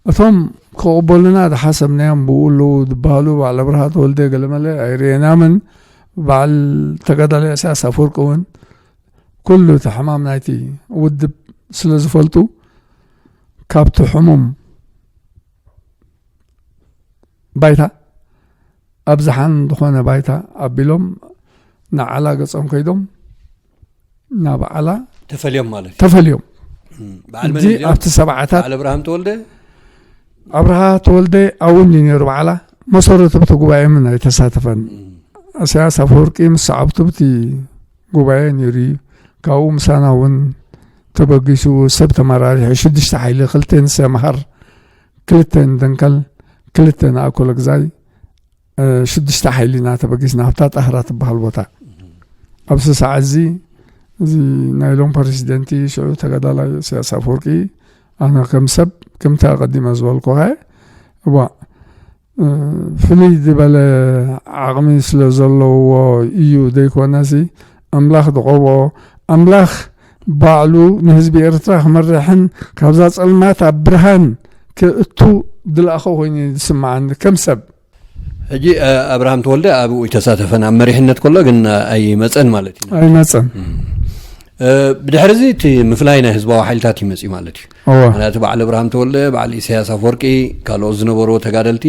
እቶም ክቕበሉና ዝሓሰብናዮም ብኡ ኣለዉ ዝበሃሉ በዓል ኣብርሃ ተወልደ ገለመለ ኣይርኤናምን። በዓል ተጋዳላይ ኢሳያስ ኣፈወርቂ እውን ኩሉ እቲ ሕማም ናይቲ ውድብ ስለ ዝፈልጡ ካብቲ ሕሙም ባይታ ኣብዝሓን ዝኾነ ባይታ ኣቢሎም ንዓላ ገጾም ከይዶም ናብ ዓላ ተፈልዮም ማለት እዩ። ተፈልዮም። በዓል መን ሕጂ እዮም እዚኦም? ኣብቲ ሰብዓታት በዓል ኣብርሃም ተወልደ ኣብርሃ ተወልደ ኣውን እዩ ነይሩ በዓላ መሰረቱ ብቲ ጉባኤ ምን ኣይተሳተፈን። እሳያስ ኣፈወርቂ ምስ ሰዓብቱ ብቲ ጉባኤ ነይሩ እዩ። ካብኡ ምሳና እውን ተበጊሱ ሰብ ተመራሪሑ ሽዱሽተ ሓይሊ ክልተ ንሰምሃር ክልተ ንደንከል ክልተ ንኣኮለ ግዛይ ሽዱሽተ ሓይሊ እናተበጊስና ኣብታ ጣህራ ትበሃል ቦታ ኣብዚ ሰዓት እዚ እዚ ናይ ሎም ፕሬዚደንቲ ሽዑ ተጋዳላይ ኢሳያስ ኣፈወርቂ ኣነ ከም ሰብ ከምቲ ኣቐዲመ ዝበልኩኸ እዋ ፍልይ ዝበለ ዓቕሚ ስለ ዘለዎ እዩ ዘይኮነሲ ኣምላኽ ዝቐቦ ኣምላኽ ባዕሉ ንህዝቢ ኤርትራ ክመርሕን ካብዛ ጸልማት ኣብ ብርሃን ክእቱ ዝለኣኸ ኮይኑ ዝስምዓኒ ከም ሰብ። ሕጂ ኣብርሃም ተወልደ ኣብኡ ይተሳተፈን ኣብ መሪሕነት ከሎ ግን ኣይመፀን ማለት እዩ። ኣይመፀን። ብድሕሪ እዚ እቲ ምፍላይ ናይ ህዝባዊ ሓይልታት ይመፅእ ማለት እዩ። ምክንያቱ በዓል ኣብርሃም ተወልደ በዓል ኢሳያስ ኣፈወርቂ ካልኦት ዝነበርዎ ተጋደልቲ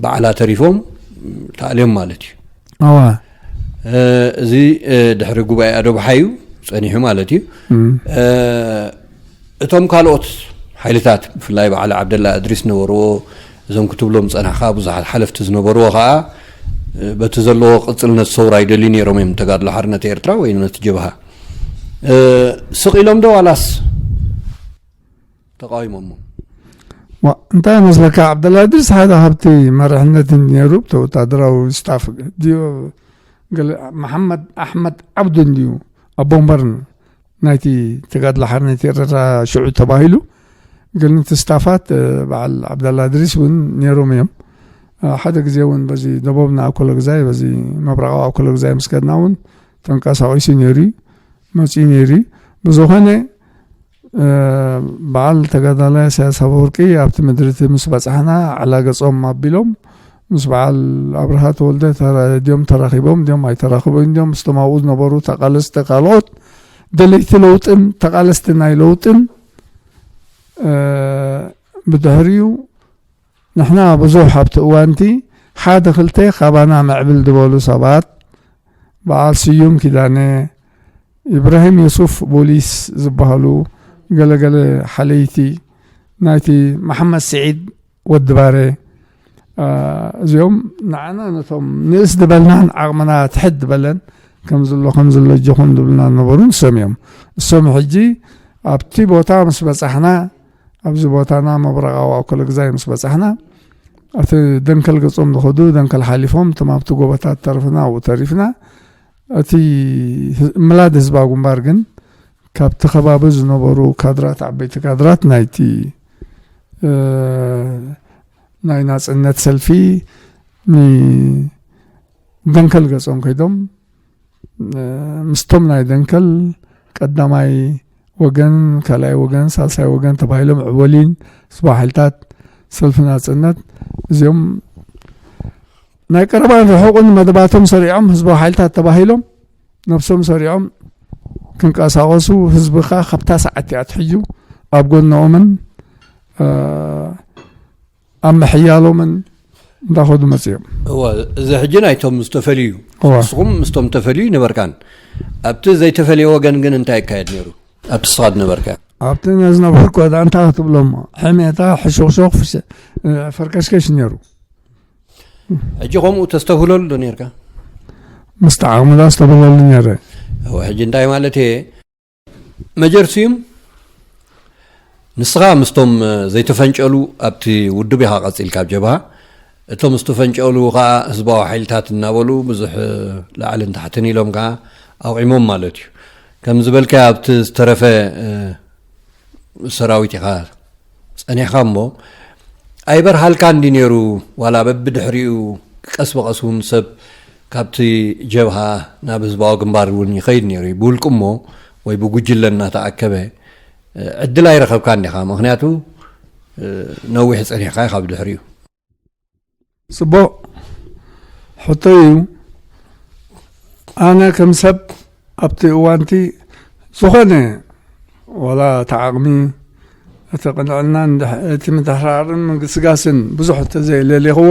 በዓላ ተሪፎም ተኣልዮም ማለት እዩ። እዋ እዚ ድሕሪ ጉባኤ ኣዶብሓ እዩ ፀኒሑ ማለት እዩ። እቶም ካልኦት ሓይልታት ብፍላይ በዓል ዓብደላ እድሪስ ነበርዎ። እዞም ክትብሎም ዝፀናሕካ ብዙሓት ሓለፍቲ ዝነበርዎ ከዓ በቲ ዘለዎ ቅጽልነት ሰውራ ይደልዩ ነይሮም እዮም፣ ተጋድሎ ሓርነት ኤርትራ ወይ ነቲ ጀብሃ። ስቕ ኢሎም ዶ ዋላስ ተቃዊሞሞ? እንታይ መስለካ? ዓብደላ ድርስ ሓደ ካብቲ መርሕነት ነይሩ፣ ወታደራዊ ስታፍ ድዩ? መሓመድ ኣሕመድ ዓብዱ እንድዩ፣ ኣቦ ወንበር ናይቲ ተጋድሎ ሓርነት ኤርትራ ሽዑ ተባሂሉ። ግን እቲ ስታፋት በዓል ዓብደላ ድሪስ እውን ነይሮም እዮም። ሓደ ግዜ እውን በዚ ደቡብ ንኣኮሎ ግዛይ፣ በዚ ምብራቓዊ ኣኮሎ ግዛይ ምስ ከድና እውን ተንቀሳቒሱ ነይሩ እዩ፣ መፂኡ ነይሩ እዩ። ብዝኾነ በዓል ተጋዳላይ ኢሳያስ ኣፈወርቂ ኣብቲ ምድሪ እቲ ምስ በጻሕና ዓላ ገጾም ኣቢሎም ምስ በዓል ኣብርሃ ተወልደ ድዮም ተራኺቦም ድዮም ኣይተራኽቦም ድዮም ምስቶም ኣብኡ ዝነበሩ ተቓለስቲ ካልኦት ደለይቲ ለውጥን ተቓለስቲ ናይ ለውጥን ብድሕሪኡ ንሕና ብዙሕ ኣብቲ እዋንቲ ሓደ ክልተ ካባና ምዕብል ዝበሉ ሰባት በዓል ስዩም ኪዳነ፣ ኢብራሂም ዩሱፍ ቦሊስ ዝበሃሉ ገለገለ ሓለይቲ ናይቲ መሓመድ ስዒድ ወዲ ባረ እዚኦም ንዓና ነቶም ንእስ ዝበልናን ዓቕምና ትሕት ዝበለን ከም ዝሎ ከም ዝሎ ጅኹን ዝብልና ዝነበሩ ንሶም እዮም። እሶም ሕጂ ኣብቲ ቦታ ምስ በጻሕና ኣብዚ ቦታና ምብራቓዊ ኣኮለ ግዛይ ምስ በጻሕና እቲ ደንከል ገጾም ዝኸዱ ደንከል ሓሊፎም እቶም ኣብቲ ጎቦታት ተረፍና ኣብኡ ተሪፍና። እቲ ምላድ ህዝባዊ ግንባር ግን ካብቲ ከባቢ ዝነበሩ ካድራት ዓበይቲ ካድራት ናይቲ ናይ ናጽነት ሰልፊ ንደንከል ገጾም ከይዶም ምስቶም ናይ ደንከል ቀዳማይ ወገን ካልኣይ ወገን ሳልሳይ ወገን ተባሂሎም ዕወሊን ስባ ሓይልታት ሰልፊ ናጽነት እዚኦም ናይ ቀረባን ርሑቕን መደባቶም ሰሪዖም ህዝባዊ ሓይልታት ተባሂሎም ነብሶም ሰሪዖም ክንቀሳቐሱ ህዝብኻ ካብታ ሰዓት እቲኣ ኣትሒዙ ኣብ ጎኖኦምን ኣብ ምሕያሎምን እንዳኸዱ መፅዮም። እወ፣ እዚ ሕጂ ናይቶም ዝተፈልዩ እዩ። እወ። ንስኹም ምስቶም ተፈልዩ ይነበርካን ኣብቲ ዘይተፈልየ ወገን ግን እንታይ ይካየድ ነይሩ? ኣብቲ ስኻ ዝነበርካ ኣብቲ ነዝነብር እኮ ዳ እንታይ ክትብሎ እሞ ሕሜታ ሕሾክሾክ ፍሸ- ፈርከሽከሽ ነይሩ። ሕጂ ከምኡ ተስተብህለሉ ዶ ነርካ? ምስቲ ዓቕሚ ዳ ዝተብህለሉ ነይረ። እወ፣ ሕጂ እንታይ ማለት እየ? መጀር ስዩም፣ ንስኻ ምስቶም ዘይተፈንጨሉ ኣብቲ ውድብ ኢኻ ቀጺልካ ኣብ ጀብሃ፣ እቶም ዝተፈንጨሉ ከኣ ህዝባዊ ሓይልታት እናበሉ ብዙሕ ላዕልን ታሕትን ኢሎም ከኣ ኣቑሞም ማለት እዩ። ከም ዝበልካዮ ኣብቲ ዝተረፈ ሰራዊት ኢኻ ጸኒሕካ እሞ ኣይበርሃልካን ድዩ ነይሩ? ዋላ በብድሕሪኡ ቀስ ብቐስ እውን ሰብ ካብቲ ጀብሃ ናብ ህዝባዊ ግንባር እውን ይኸይድ ነይሩ እዩ። ብውልቂ እሞ ወይ ብጉጅለ እናተኣከበ ዕድል ኣይረኸብካን ዲኻ? ምኽንያቱ ነዊሕ ጸኒሕካ ኢኻ ብድሕሪኡ። ጽቡቕ ሕቶ እዩ። ኣነ ከም ሰብ ኣብቲ እዋንቲ ዝኾነ ዋላ እቲ ዓቕሚ እቲ ቅንዕናን እቲ ምድሕራርን ምግስጋስን ብዙሕ ተዘይለሌኽዎ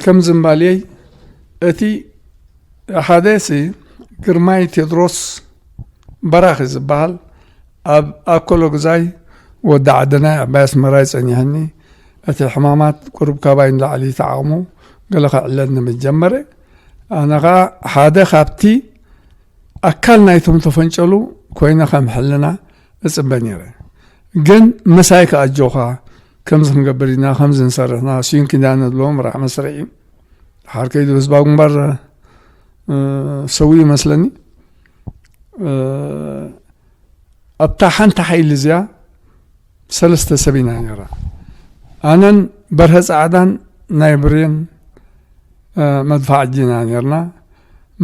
ከም ዝምባልየይ እቲ ሓደ ሲ ግርማይ ቴድሮስ በራኺ ዝበሃል ኣብ ኣኮሎ ግዛይ ወዲ ዓደናይ ዓባይ ኣስመራይ ጸኒሕኒ እቲ ሕማማት ቁሩብ ካባይ ንላዕሊ ተዓቕሙ ገለ ከዕለኒ ምስ ጀመረ ኣነ ኸዓ ሓደ ካብቲ ኣካል ናይቶም ተፈንጨሉ ኮይነ ከም ሕልና እጽበ ነይረ። ግን ምሳይ ከኣ ኣጆኻ ከምዚ ክንገብር ኢና ከምዚ ንሰርሕና ስዩን ኪዳነ ዝብሎም ራሕ መስርዒ ሓር ከይዱ ህዝባዊ ግንባር ሰው ይመስለኒ ኣብታ ሓንቲ ሓይሊ እዚኣ ሰለስተ ሰብ ኢና ነራ ኣነን በርሀ ፃዕዳን ናይ ብሬን መድፋዕ ጂና ነርና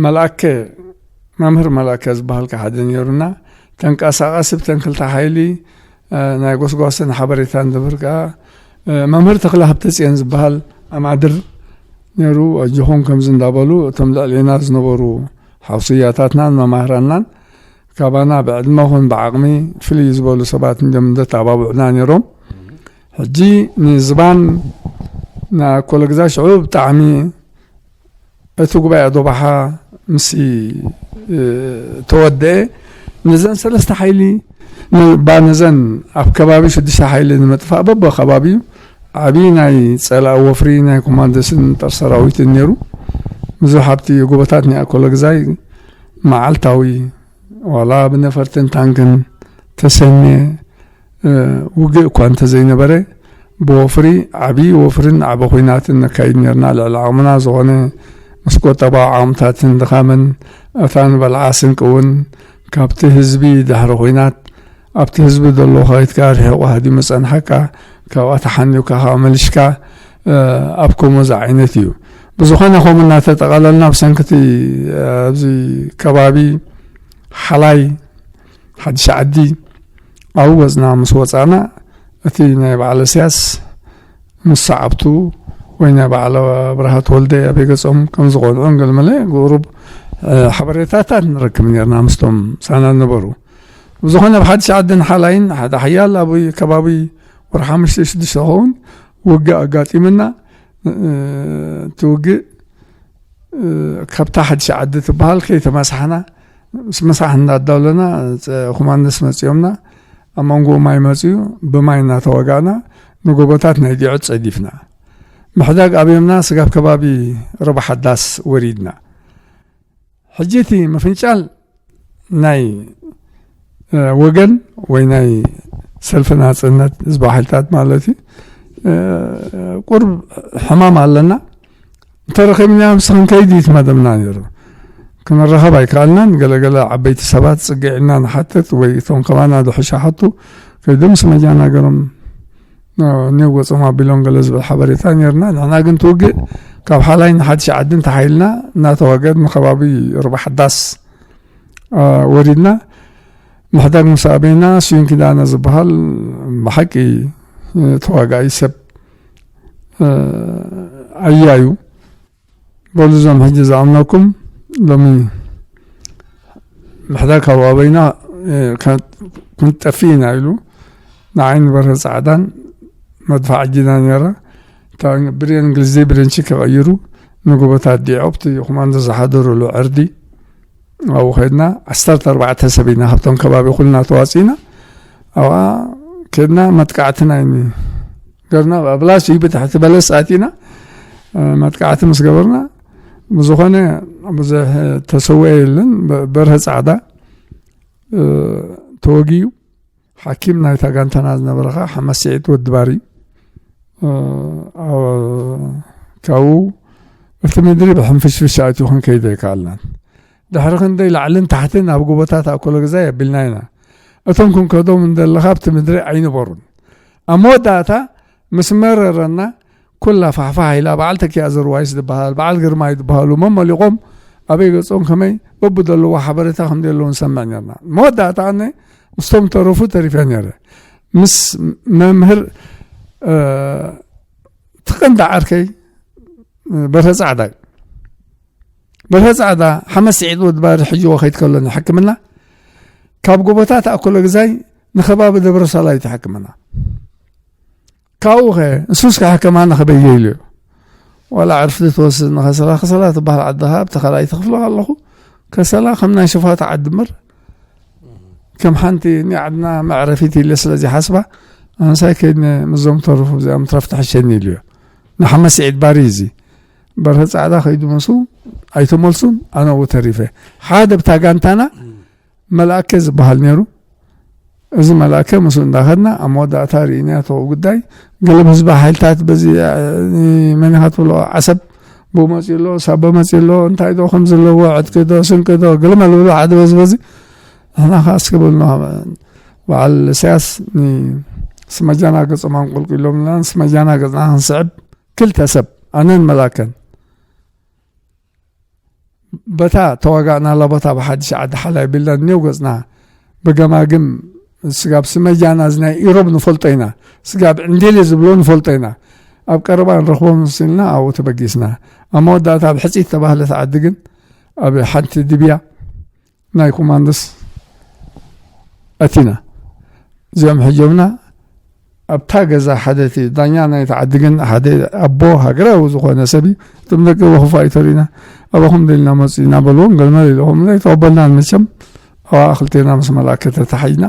መልኣከ መምህር መልኣከ ዝበሃል ሓደ ነሩና ተንቀሳቐሲ ብተን ክልተ ሓይሊ ናይ ጎስጓስን ሓበሬታን ዝብል ከዓ መምህር ተክለ ሃብተፅዮን ዝበሃል ኣማድር ነይሩ። ኣጆኹም ከምዚ እንዳበሉ እቶም ልዕሌና ዝነበሩ ሓውስያታትናን መማህራንናን ካባና ብዕድመ ኹን ብዓቕሚ ፍልይ ዝበሉ ሰባት እንዲም እንደተባብዑና ነይሮም። ሕጂ ንዝባን ንኣኮለግዛ ሽዑ ብጣዕሚ እቲ ጉባኤ ዶባሓ ምስ ተወደአ ነዘን ሰለስተ ሓይሊ ባነዘን ኣብ ከባቢ ሽዱሽተ ሓይሊ ንምጥፋእ በበከባቢኡ ዓብዪ ናይ ጸላኢ ወፍሪ ናይ ኮማንደስን ጦር ሰራዊትን ነይሩ። ብዙሕ ኣብቲ ጎቦታት ናይ ኣኮለግዛይ መዓልታዊ ዋላ ብነፈርትን ታንክን ተሰንየ፣ እ፣ ውግእ እኳ እንተዘይነበረ፣ ብወፍሪ፣ ዓብዪ ወፍርን ዓቢ ኹናትን ነካይድ ነርና። ልዕሊ ዓቕምና ዝኾነ ምስ ቁጠባዊ ዓቕምታትን ድኻምን፣ እታ ንበልዓ ስንቂ እውን ካብቲ ህዝቢ ድሕሪ ኹናት ኣብቲ ህዝቢ ዘሎ ከይትካ ርሒቑ ሃዲሙ ጸንሓካ፣ ካብኣ ተሓኒውካ ካብ መልሽካ፣ እ፣ ኣብ ከምኡ ዝዓይነት እዩ። ብዝኾነ ከምኡ እናተጠቓለልና ብሰንክቲ፣ እ፣ ኣብዚ ከባቢ ሓላይ፣ ሓድሽ ዓዲ ኣብኡ ወጽና። ምስ ወጻና እቲ ናይ በዓል እስያስ ምስ ሰዓብቱ ወይ ናይ በዓል ኣብርሃ ተወልደ ኣበይ ገጾም ከም ዝቖንዑን ገለመለ ቁሩብ፣ እ፣ ሓበሬታታት ንረክብ ነርና ምስቶም ሳና ነበሩ። ብዝኾነ ኣብ ሓድሽ ዓድን ሓላይን ሓደ ሓያል ኣብ ከባቢ ወርሒ ሓሙሽተ ሽዱሽተ ዝኸውን ውግእ ኣጋጢምና። እ፣ እቲ ውግእ፣ እ፣ ካብታ ሓድሽ ዓዲ ትበሃል ከይተመሳሕና፣ ምስ መሳሕ እናዳለና፣ ጸ-፣ ኮማንደስ መጺኦምና፣ ኣብ መንጎ ማይ መጺኡ፣ ብማይ እናተዋጋእና፣ ንጎቦታት ናይ ዲዖ ጸዲፍና። ምሕዳግ ኣብዮምና፣ ስጋብ ከባቢ ርባ ሓዳስ ወሪድና። ሕጂ እቲ ምፍንጫል ናይ፣ እ፣ ወገን ወይ ናይ ሰልፊ ናጽነት ህዝባዊ ሓይልታት ማለት እዩ። እ፣ ቁርብ ሕማም ኣለና። እንተረኺብና ምስ ክንከይድ እዩ እቲ መደብና ነይሩ። ክንራኸብ ኣይከኣልናን። ገለገለ ዓበይቲ ሰባት ጽግዕ ኢልና ንሓትት ወይ እቶም ከማና ድሕሻ ሓቱ ከይዶም ምስ መጃና ገሮም፣ እ፣ ኔው ገጾም ኣቢሎም ገለ ዝብል ሓበሬታ ነይርና። ንሕና ግን ትውግእ ካብ ሓላይ ንሓድሽ ዓዲ እንተሓይልና እናተዋገድ ንከባቢ ርባ ሓዳስ፣ እ፣ ወሪድና። ምሕዳግ ምስ ኣበይና ስዩም ኪዳነ ዝበሃል ብሓቂ፣ እ፣ ተዋጋኢ ሰብ፣ እ፣ ኣያዩ። በሉ እዞም ሕጂ ዝኣምነኩም ሎሚ ምሕዳግ ካብ ኣበይና፣ እ፣ ከ-፣ ክንጠፍእ ኢና ኢሉ ንዓይን በርሀ ጻዕዳን መድፋዕ ኣጂና ነይራ። እታ ብሬን እንግሊዝ ብሬን ቺክ ቀይሩ ንጎቦታት ዲዖ ኣብቲ ኮማንዶ ዝሓደሩሉ ዕርዲ ኣብኡ ከድና። ዓሰርተ ኣርባዕተ ሰብ ኢና ካብቶም ከባቢ ኩልና ተዋጺእና። ኣብኣ ከድና መጥቃዕቲ ናይ ገርና ብኣብላስ እዩ ብትሕቲ በለስ ኣቲና፣ እ፣ መጥቃዕቲ ምስ ገበርና ብዝኾነ ብዙሕ ተሰውኤ የለን። በ-፣ በርሀ ጻዕዳ፣ እ፣ ተወጊኡ። ሓኪም ናይታ ጋንታና ዝነበረ ኸዓ ሓመድ ስዒድ ወዲ ባሪ፣ እ፣ ኣብ-፣ ካብኡ እቲ ምድሪ ብሕንፍሽፍሽ ኣትዩ ክንከይድ ኣይከኣልናን። ድሕሪ ክንደይ ላዕልን ታሕትን ኣብ ጎቦታት ኣኮለግዛይ ኣቢልና ኢና። እቶም ክንከዶም እንደለኻ ኣብቲ ምድሪ ኣይነበሩን። ኣብ መወዳእታ ምስ መረረና ኩላ ፋሕፋሕ ኢላ በዓል ተኪኣ ዘርዋይስ ዝበሃል፣ በዓል ግርማይ ዝበሃሉ መመሊቖም ኣበይ ገጾም ከመይ በብደለዎ ሓበሬታ ከም ዘለዉ ንሰምዕ ነርና። መወዳእታ ኣነ ምስቶም ተረፉ ተሪፈ ነይረ። ምስ መምህር፣ እ፣ እቲ ቀንዲ ዓርከይ በርሀ ጻዕዳ እዩ። በርሀ ጻዕዳ ሓመድ ስዒድ ወዲ ባሪ ሕጂ ከይድ ከሎ ንሕክምና ካብ ጎቦታት ኣኮለግዛይ ንከባቢ ደብረ ሳላ እዩ ተሓክመና። ካብኡ ኸ ንሱስ ክሕከም ኣነ ከበየ ኢሉ እዩ። ዋላ ዕርፍቲ ትወስድ ንኸሰላ፣ ከሰላ ትበሃል ዓዲ ኸኣ ብተኸራይ ትኽፍሎ ኣለኹ። ከሰላ ከም ናይ ሽፋታ ዓዲ እምበር ከም ሓንቲ ናይ ዓድና መዕረፊት ኢለ ስለ ዘይሓስባ፣ ኣንሳይ ከይድ ምስዞም ተረፉ እዚኣም ትረፍ ትሕሸኒ ኢሉ እዩ። ንሓመድ ስዒድ ባሪ እዚ በርሀ ጻዕዳ ከይዱ መሱ ኣይተመልሱን፣ ኣነ ኣብኡ ተሪፈ። ሓደ ብታ ጋንታና መልኣከ ዝበሃል ነይሩ። እዚ መልኣከ ምስኡ እንዳኸድና ኣብ መወዳእታ ርኢናዮ እቲ ጉዳይ። ገለ ህዝቢ ሓይልታት በዚ፣ እ፣ መን ኢኻ ትብሎ ዓሰብ ብኡ መጺኡ ኣሎ፣ ሳባ መጺኡ ኣሎ፣ እንታይ ዶ ከም ዘለዎ፣ ዕጥቂ ዶ፣ ስንቂ ዶ፣ ገለ መለ ብሎ ሓደ በዚ በዚ። ንሕና ኸዓ እስኪ በልና፣ በዓል ኢሳያስ ንስመጃና ገጾም ኣንቆልቂሎምልና፣ ንስመጃና ገጽና ክንስዕብ ክልተ ሰብ፣ ኣነን መልኣከን። በታ ተዋጋእናላ ቦታ ብሓድሽ ዓዲ ሓላይ ቢልና እኔው ገጽና ብገማግም ስጋብ ስመጃና እዚ ናይ ኢሮብ ንፈልጦ ኢና። ስጋብ ዕንዴሌ ዝብሎ ንፈልጦ ኢና። ኣብ ቀረባ ንረኽቦ መሲልና ኣብኡ ተበጊስና። ኣብ መወዳእታ ኣብ ሕጺት ተባህለት ዓዲ ግን ኣብ ሓንቲ ድብያ ናይ ኮማንዶስ ኣቲና። እዚኦም ሕጆምና ኣብታ ገዛ ሓደ እቲ ዳኛ ናይቲ ዓዲ ግን ሓደ ኣቦ ሃገራዊ ዝኾነ ሰብ እዩ። እቶም ደቂ ኣበኹም ኣይተሪና፣ ኣበኹም ደልና መጽኡ ኢና በልዎም። ገልመል ኢለኹም ዘይተቐበልናን መቸም ኣብኣ ክልቴና ምስ መላእከ ተታሓይና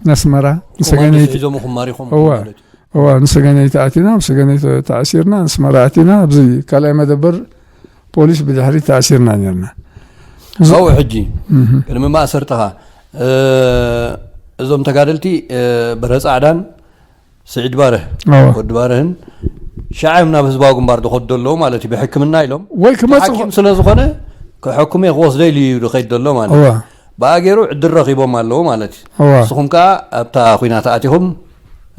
ነስመራ ንሰገነይቲ ሒዞምኹም ማሪኾም እወ። ማለት እዩ። እዋ፣ ንሰገነይቲ ኣቲና፣ ኣብ ሰገነይቲ ተኣሲርና፣ ንስመራ ኣቲና፣ ኣብዚ ካልኣይ መደበር ፖሊስ ብድሕሪ ተኣሲርና ነርና። እዚ ኣብኡ ሕጂ ቅድሚ ማእሰርትኻ፣ እ፣ እዞም ተጋደልቲ፣ እ፣ በርሀ ጻዕዳን ስዒድ ባርህ፣ እዋ። ወዲ ባርህን ሽዓ እዮም ናብ ህዝባዊ ግንባር ዝኸዱ ዘለዉ ማለት እዩ። ብሕክምና ኢሎም፣ ወይ ክመጽእ ሓኪም ስለ ዝኾነ፣ ክሕክሞ ክወስዶ ኢሉ እዩ ዝኸይድ ዘሎ ማለት እዩ። እዋ። ብኣገይሩ ዕድል ረኺቦም ኣለዉ ማለት እዩ። እዋ። ንስኹም ከኣ ኣብታ ኲናት ኣቲኹም፣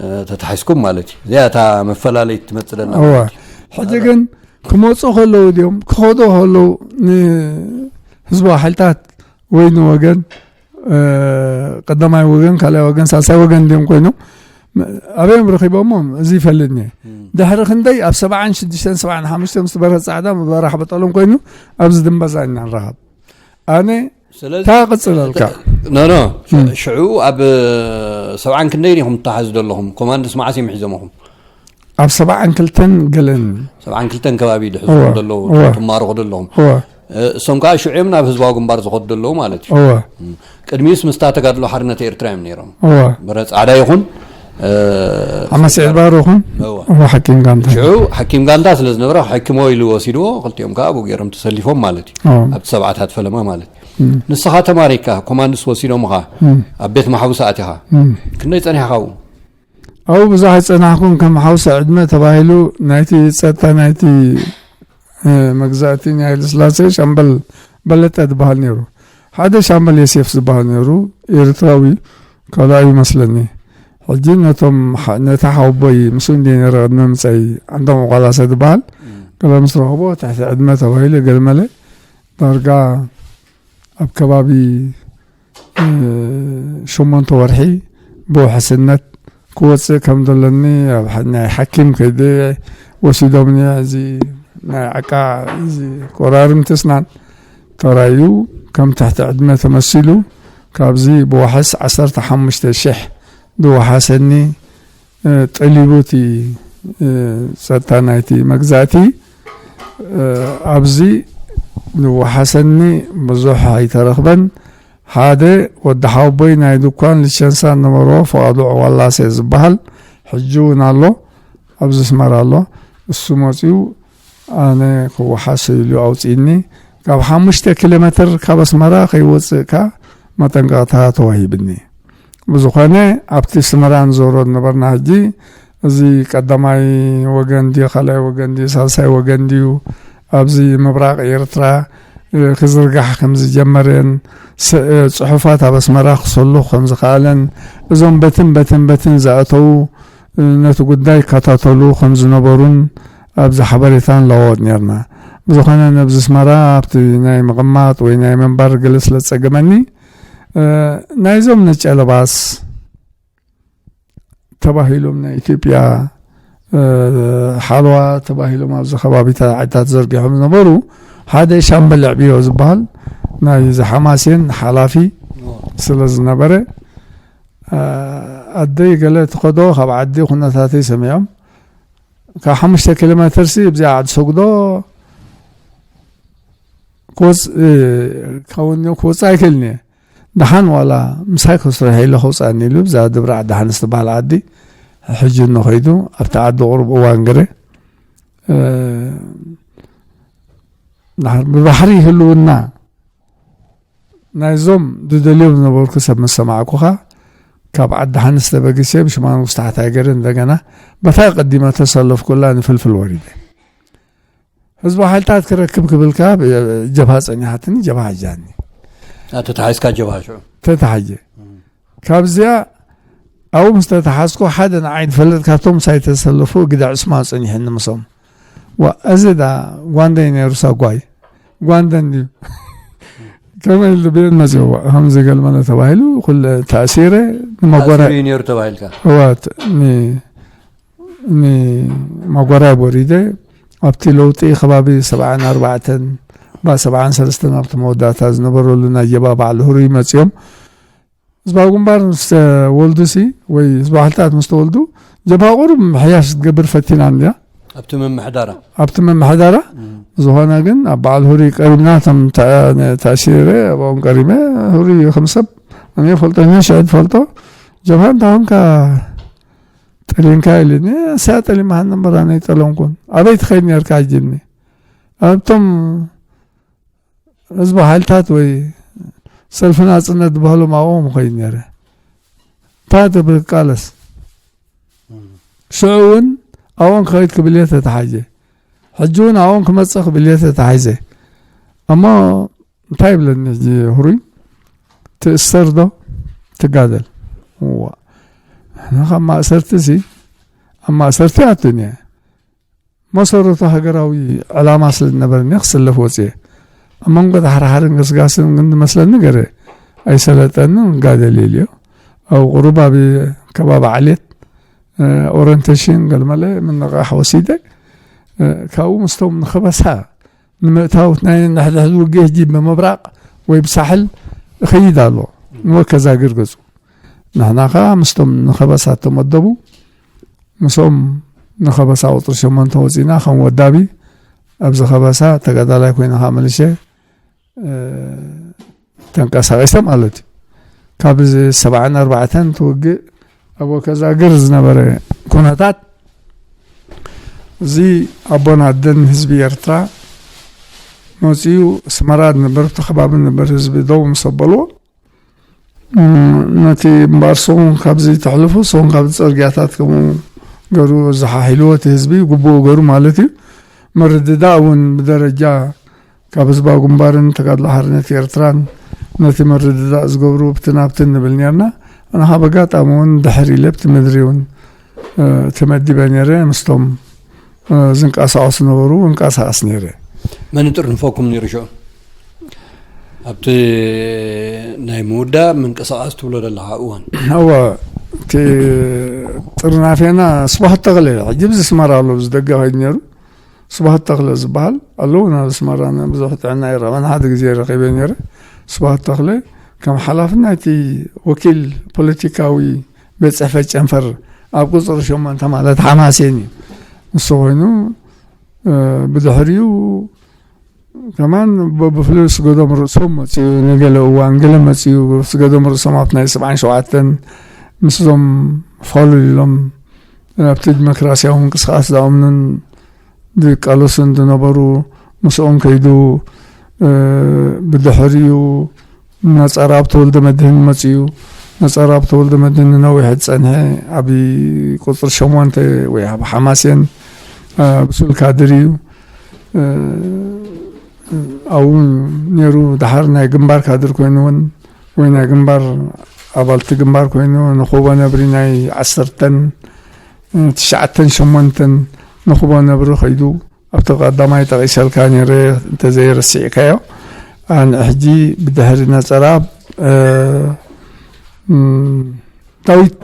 እ፣ ተታሒዝኩም ማለት እዩ። እዚኣ እታ መፈላለይት ትመጽእ ዘላ እዋ። ማለት እዩ። ሕጂ ግን ክመጹ ከለዉ ድዮም፣ ክኸዱ ከለዉ ንህዝባዊ ሓይልታት ወይ ንወገን፣ እ፣ ቀዳማይ ወገን፣ ካልኣይ ወገን፣ ሳልሳይ ወገን ድዮም ኮይኖም፣ ኣበዮም ረኺቦሞም? እዚ ይፈልጥኒ። እም። ድሕሪ ክንደይ ኣብ ሰብዓን ሽዱሽተን፣ ሰብዓን ሓሙሽተን ምስ በርሀ ጻዕዳ፣ በራሕ በጠሎም ኮይኑ፣ ኣብዚ ድንበዛ ኢና ንራኸብ። ኣነ ስለዚ እታ ቅጽለልካ። ኖ፣ ኖ፣ እም። ሽዑ ኣብ ሰብዓን ክንደይን ኢኹም ትተሓዙ ዘለኹም? ኮማንድስ መዓስ እዮም ሒዞምኹም? ኣብ ሰብዓን ክልተን ገለን። ሰብዓን ክልተን ከባቢ ድሕዝኹም እወ፣ ዘለዉ፣ እወ። ትማረኹ ዘለኹም። እወ። እ፣ እሶም ከኣ ሽዑ እዮም ናብ ህዝባዊ ግንባር ዝኸዱ ዘለዉ ማለት እዩ። እወ። እም። ቅድሚኡስ ምስታ ተጋድሎ ሓርነት ኤርትራ እዮም ነይሮም። እወ። በርሀ ጻዕዳ ይኹን፣ እ፣ ሓማሴ ዕባር ይኹን፣ እወ። እወ፣ ሓኪም ጋንታ። ሽዑ ሓኪም ጋንታ ስለ ዝነበረ፣ ሕክሞ ኢሉ ወሲድዎ፣ ክልቲኦም ከኣ ኣብኡ ገይሮም ተሰሊፎም ማለት እዩ። እወ። ኣብቲ ሰብዓታት ፈለማ ማለት እዩ። እም። ንስኻ ተማሪካ፣ ኮማንድስ ወሲዶምኻ፣ እም። ኣብ ቤት ማሕቡስ ኣቲኻ፣ እም። ክንደይ ጸኒሕኻ ኣብኡ? ኣብኡ ብዙሕ ኣይጸናሕኩን። ከም ሓውሲ ዕድመ ተባሂሉ ናይቲ ጸጥታ ናይቲ፣ እ፣ መግዛእቲ ናይ ሃይለስላሴ ሻምበል በለጠ ዝበሃል ነይሩ። ሓደ ሻምበል ዮሴፍ ዝበሃል ነይሩ፣ ኤርትራዊ ካልኣዩ ይመስለኒ። ሕጂ ነቶም ሓ-፣ ነታ ሓወቦይ ምስኡ እንድየ ነይረ ቅድሚ ምምጸይ፣ ዓንዶም ጓላሰ ዝበሃል፣ እም። ገለ ምስ ረኽቦ ትሕቲ ዕድመ ተባሂሉ ገለ መለ ዳርጋ ኣብ ከባቢ እ፣ ሸሞንተ ወርሒ ብውሕስነት ክወጽእ ከም ዘለኒ ኣብ ሓ-፣ ናይ ሓኪም ከይደ ወሲዶምኒ። እዚ ናይ ዓቃ፣ እዚ ቆራርምቲ ስናን ተራዩ ከም ትሕቲ ዕድመ ተመሲሉ፣ ካብዚ ብዋሕስ ዓሰርተ ሓሙሽተ ሽሕ ዝወሓሰኒ፣ እ፣ ጠሊቡ እቲ፣ እ፣ ጸጥታ ናይቲ መግዛእቲ፣ እ፣ ኣብዚ ዝወሓሰኒ ብዙሕ ኣይተረኽበን። ሓደ ወዲ ሓወቦይ ናይ ድኳን ሊቸንሳ ነበሮ፣ ፍቓዱ ዕዋላሴ ዝበሃል፣ ሕጂ እውን ኣሎ፣ ኣብዚ ኣስመራ ኣሎ። እሱ መጺኡ ኣነ ክወሓስ ኢሉ ኣውጺእኒ። ካብ ሓሙሽተ ኪሎ ሜትር ካብ ኣስመራ ከይወጽእካ መጠንቀቕታ ተዋሂብኒ። ብዝኾነ ኣብቲ ኣስመራ ንዞሮ ዝነበርና ሕጂ፣ እዚ ቀዳማይ ወገን ድዩ፣ ካልኣይ ወገን ድዩ፣ ሳልሳይ ወገን ድዩ፣ ኣብዚ ምብራቕ ኤርትራ፣ እ፣ ክዝርጋሕ ከም ዝጀመረን፣ ስ-፣ እ፣ ጽሑፋት ኣብ ኣስመራ ክሰሉ ከም ዝኸኣለን፣ እዞም በትን በትን በትን ዝኣተዉ፣ እ፣ ነቲ ጉዳይ ይከታተሉ ከም ዝነበሩን ኣብዚ ሓበሬታ ንለዋወጥ ኔርና። ብዝኾነ፣ ነብዚ ኣስመራ ኣብቲ ናይ ምቕማጥ ወይ ናይ ምንባር ገለ ስለ ዝጸገመኒ፣ እ፣ ናይዞም ነጨለባስ ተባሂሎም ናይ ኢትዮጵያ፣ እ፣ ሓለዋ ተባሂሎም ኣብዚ ከባቢታት ዓድታት ዘርጊሖም ዝነበሩ ሓደ ሻምበል ኣዕብዮ ዝበሃል ናይ እዚ ሓማሴን ሓላፊ ስለ ዝነበረ፣ እ፣ ኣደይ ገለ ትኸዶ ካብ ዓዲ ኩነታተይ ሰሚዖም ካብ ሓሙሽተ ኪሎ ሜትር ሲ ብዚኣ ዓዲ ሰጉዶ ክወጽ-፣ እ፣ ከውን-፣ ክወጽእ ኣይክእልን እየ። ደሓን ዋላ ምሳይ ከስርሕ ኢለ ከውጽኣኒ ኢሉ ብዛ ድብራዕ ደሓን ዝተባህለ ዓዲ ሕጂ እንኸይዱ ኣብቲ ዓዲ ቁሩብ እዋን ገረ፣ እ፣ ድሓር ብባሕሪ ህልውና ናይዞም ዝደልዮም ዝነበርኩ ሰብ ምስ ሰማዕኩኻ፣ ካብ ዓዲ ሓንስ ተበጊሰ ብሽማንጉስ ታሕታይ ገረ እንደገና በታ ቀዲመ ተሰለፍኩላ ንፍልፍል ወሪደ። ህዝባዊ ሓይልታት ክረክብ ክብልካ ብ-፣ ጀብሃ ጸኒሓትኒ፣ ጀብሃ ሒዛኒ። ኣ፣ ተታሒዝካ ጀብሃ ሽዑ? ተታሒዘ። እም። ካብዚኣ ኣብኡ ምስ ተታሓዝኩ ሓደ ንዓይ ዝፈልጥ ካብቶም ምሳይ ተሰለፉ ግዳ ዕስማ ጸኒሕኒ ምስኦም። ዋ፣ እዚ ዳ ጓንደይ ነይሩ ሳጓይ። ጓንደን ድዩ? ከመይ ኢሉ ብኤን መጽዎ? ከምዚ ገልመለ ተባሂሉ፣ ኩለ ተኣሲረ፣ ንመጎራ-፣ ተኣሲሩ እዩ ነይሩ ተባሂልካ? እዋ፣ ት-፣ ኒ-፣ ንመጎራይ ወሪደ፣ ኣብቲ ለውጢ ከባቢ ሰብዓን ኣርባዕተን፣ ባ-፣ ሰብዓን ሰለስተን ኣብቲ መወዳእታ ዝነበረሉ ናይ ጀባ በዓል ህሩይ መጺኦም፣ ህዝባዊ ግንባር ምስ ተወልዱሲ፣ ወይ ህዝባዊ ሓይልታት ምስ ተወልዱ፣ ጀብሃ ቁሩብ ምሕያሽ ክትገብር ፈቲና እንድያ። ኣብቲ ምምሕዳራ? ኣብቲ ምምሕዳራ። እም። ዝኾነ ግን ኣብ በዓል ሁሪ ቀሪብና፣ እቶም ተ-፣ ተኣሲረ ኣብኦም ቀሪበ፣ ሁሪ ከም ሰብ ኣነ ፈልጦ፣ እኔ ሽዕድ ፈልጦ፣ ጀብሃ እንታይ ኾንካ ጠሊምካ ኢሉኒ። "ንሳ ጠሊማሃኒ እምበር ኣነ ኣይጠለምኩን። ኣበይ ትኸይድ ነርካ?" ሕጂ እኒ ኣብቶም ህዝቢ ሓይልታት ወይ ሰልፊ ናጽነት ዝበሃሎም ኣብኦም ኸይድ ነይረ። እንታይ ትብል ቃለስ? ሽዑ እውን ኣብኦም ክኸይድ ክብል እየ ተተሓዜ። ሕጂ እውን ኣብኦም ክመጽእ ክብል እየ ተተሓዜ። እሞ እንታይ ይብለኒ ሕጂ ህሩይ? ትእሰር ዶ ትጋደል? እዋ፣ ንሕና ካብ ማእሰርቲ ሲ፣ ኣብ ማእሰርቲ ኣቱን እየ። መሰረቱ ሃገራዊ ዕላማ ስለ ዝነበረኒ ክስለፍ ወፅየ። ኣብ መንጎ ዳሕራሓርን ገስጋስን ግን ዝመስለኒ ገረ ኣይሰለጠንን፣ ጋደል ኢልዮ። ኣብ ቁሩብ ኣብ ከባቢ ዓሌት፣ እ፣ ኦሪንቴሽን ገልመለ ምንቕቓሕ ወሲደ፣ እ፣ ካብኡ ምስቶም ንኸበሳ ንምእታው ናይ ንሕድሕድ ውግእ ህጂ ብምብራቕ ወይ ብሳሕል እኸይድ ኣሎ። ንወከዛግር ገጹ። ንሕና ኸዓ ምስቶም ንኸበሳ እተመደቡ፣ ምስኦም ንኸበሳ ቁጽሪ ሸሞንተ ወጺና ከም ወዳቢ ኣብዚ ኸበሳ ተጋዳላይ ኮይነ ኸዓ መሊሸ፣ እ፣ ተንቀሳቒሰ ማለት እዩ። ካብ እዚ ሰብዓን ኣርባዕተን ትውግእ ኣብ ወከዛግር ዝነበረ ኩነታት፣ እዚ ኣቦን ኣደን ህዝቢ ኤርትራ መጺኡ፣ ኣስመራ ዝነበር፣ ኣብቲ ከባቢ ዝነበር ህዝቢ ደው ምስ ኣበልዎ፣ እም፣ ነቲ እምባር፣ ንስኹም ካብዚ ተሕልፉ፣ ንስኹም ካብዚ ጽርግያታት ከምኡ ገሩ ዝሓሒልዎ እቲ ህዝቢ፣ ግቡኡ ገሩ ማለት እዩ። ምርድዳእ እውን ብደረጃ ካብ ህዝባዊ ግንባርን ተጋድሎ ሓርነት ኤርትራን ነቲ ምርድዳእ ዝገብሩ ብትን ኣብትን ንብል ነርና። ኣነ ካብ ኣጋጣሚ እውን ድሕር ኢለ ኣብቲ ምድሪ እውን፣ እ፣ ተመዲበ ነይረ። ምስቶም፣ እ፣ ዝንቀሳቐሱ ነበሩ፣ እንቀሳቐስ ነይረ። መን ጥርንፈኩም ነይሩ ሽዑ? ኣብቲ ናይ ምውዳእ ምንቅስቓስ ትብሎ ዘለኻ እዋን። እወ፣ እቲ ጥርናፌና ስብሃት ተኽለ፣ ሕጂ ብዚ ኣስመራ ኣሎ፣ ብዚ ደገ ከይዱ ነይሩ። ስብሃት ተኽለ ዝበሃል ኣለዉ፣ ናብ ኣስመራ ብዙሕ ጥዕና ይረኸበን፣ ሓደ ግዜ ረኺበ ነይረ። ስብሃት ተኽለ ከም ሓላፊ ናይቲ ወኪል ፖለቲካዊ ቤት ጽሕፈት ጨንፈር ኣብ ቁጽሪ ሸሞንተ ማለት ሓማሴን እዩ። ንሱ ኮይኑ፣ እ፣ ብድሕሪኡ ከማን በብፍሉይ ስገዶም ርእሶም መጽኡ፣ ንገለ እዋን ገለ መጽኡ፣ ስገዶም ርእሶም ኣብ ናይ ሰብዓን ሸውዓተን ምስዞም ፋሉል ኢሎም ኣብቲ ዲሞክራሲያዊ ምንቅስቓስ ዝኣምኑን ዝቃለሱን ዝነበሩ ምስኦም ከይዱ፣ እ፣ ብድሕሪኡ ነጸራብ ተወልደ መድህን መጽኡ። ነጸራብ ተወልደ መድህን ንነዊሕ ዝጸንሐ ኣብ ቁጽሪ ሸሞንተ ወይ ኣብ ሓማሴን፣ እ፣ ብሱል ካድር እዩ። እ፣ ኣብኡ ነይሩ። ድሓር ናይ ግንባር ካድር ኮይኑ እውን ወይ ናይ ግንባር ኣባልቲ ግንባር ኮይኑ ንኹቦ ነብሪ ናይ ዓሰርተን ትሽዓተን ሸሞንተን ንኹቦ ነብሪ ከይዱ ኣብቲ ቀዳማይ ጠቒሰልካ ነይረ እንተዘይረሲዕካዮ። ኣነ ሕጂ ብድሕሪ ነጸራ፣ እ፣ እም፣ ዳዊት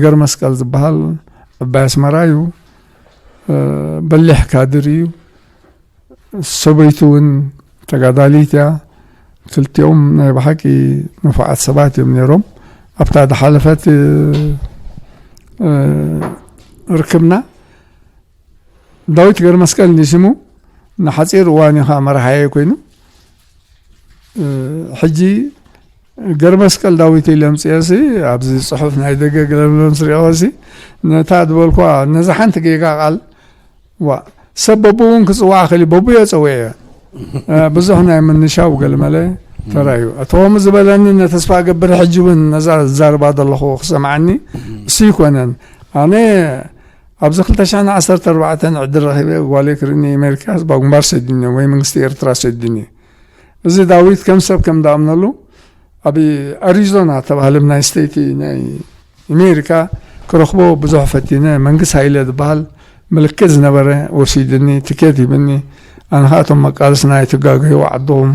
ገርመስቀል ዝበሃል ዕባይ ኣስመራ እዩ። እ፣ በሊሕ ካድር እዩ። ሰበይቱ እውን ተጋዳሊት እያ። ክልቲኦም ናይ ብሓቂ ንፉዓት ሰባት እዮም ነይሮም። ኣብታ ዝሓለፈት፣ እ፣ ርክብና ዳዊት ገርመስቀል እንዲ ስሙ ንሓጺር እዋን እዩ ከዓ መርሓየ ኮይኑ። እ፣ ሕጂ ገርመስቀል ዳዊት ኢለ ኣምጽኤሲ ኣብዚ ጽሑፍ ናይ ደገ ገለምለም ስሪኦሲ ነታ ዝበልኳ ነዛ ሓንቲ ጌጋ ቃል ዋ፣ ሰብ በቡ እውን ክጽዋዕ ክእል እዩ፣ በቡ እየ ጸዊዐ። እ፣ ብዙሕ ናይ ምንሻው ገልመለ ተራእዩ። እቲ ከምኡ ዝበለኒ ነተስፋ እገብር ሕጂ እውን ነዛ ዝዛርባ ዘለኹ ክሰምዓኒ እሱ ይኮነን። ኣነ ኣብዚ ክልተ ሽሕን ዓሰርተ ኣርባዕተን ዕድል ረኺበ ጓለይ ክርእኒ ኣሜሪካ ህዝባዊ ግንባር ሰዲኒ ወይ መንግስቲ ኤርትራ ሰዲኒ። እዚ ዳዊት ከም ሰብ ከም ዝኣምነሉ ኣብ ኣሪዞና ተባህለ ናይ ስቴቲ ናይ ኣሜሪካ ክረኽቦ ብዙሕ ፈቲነ። መንግስቲ ሃይለ ዝበሃል ምልክት ዝነበረ ወሲድኒ፣ ትኬት ሂብኒ። ኣነ ኸኣ እቶም መቃልስና ኣይትጋገዩ፣ ዓድኹም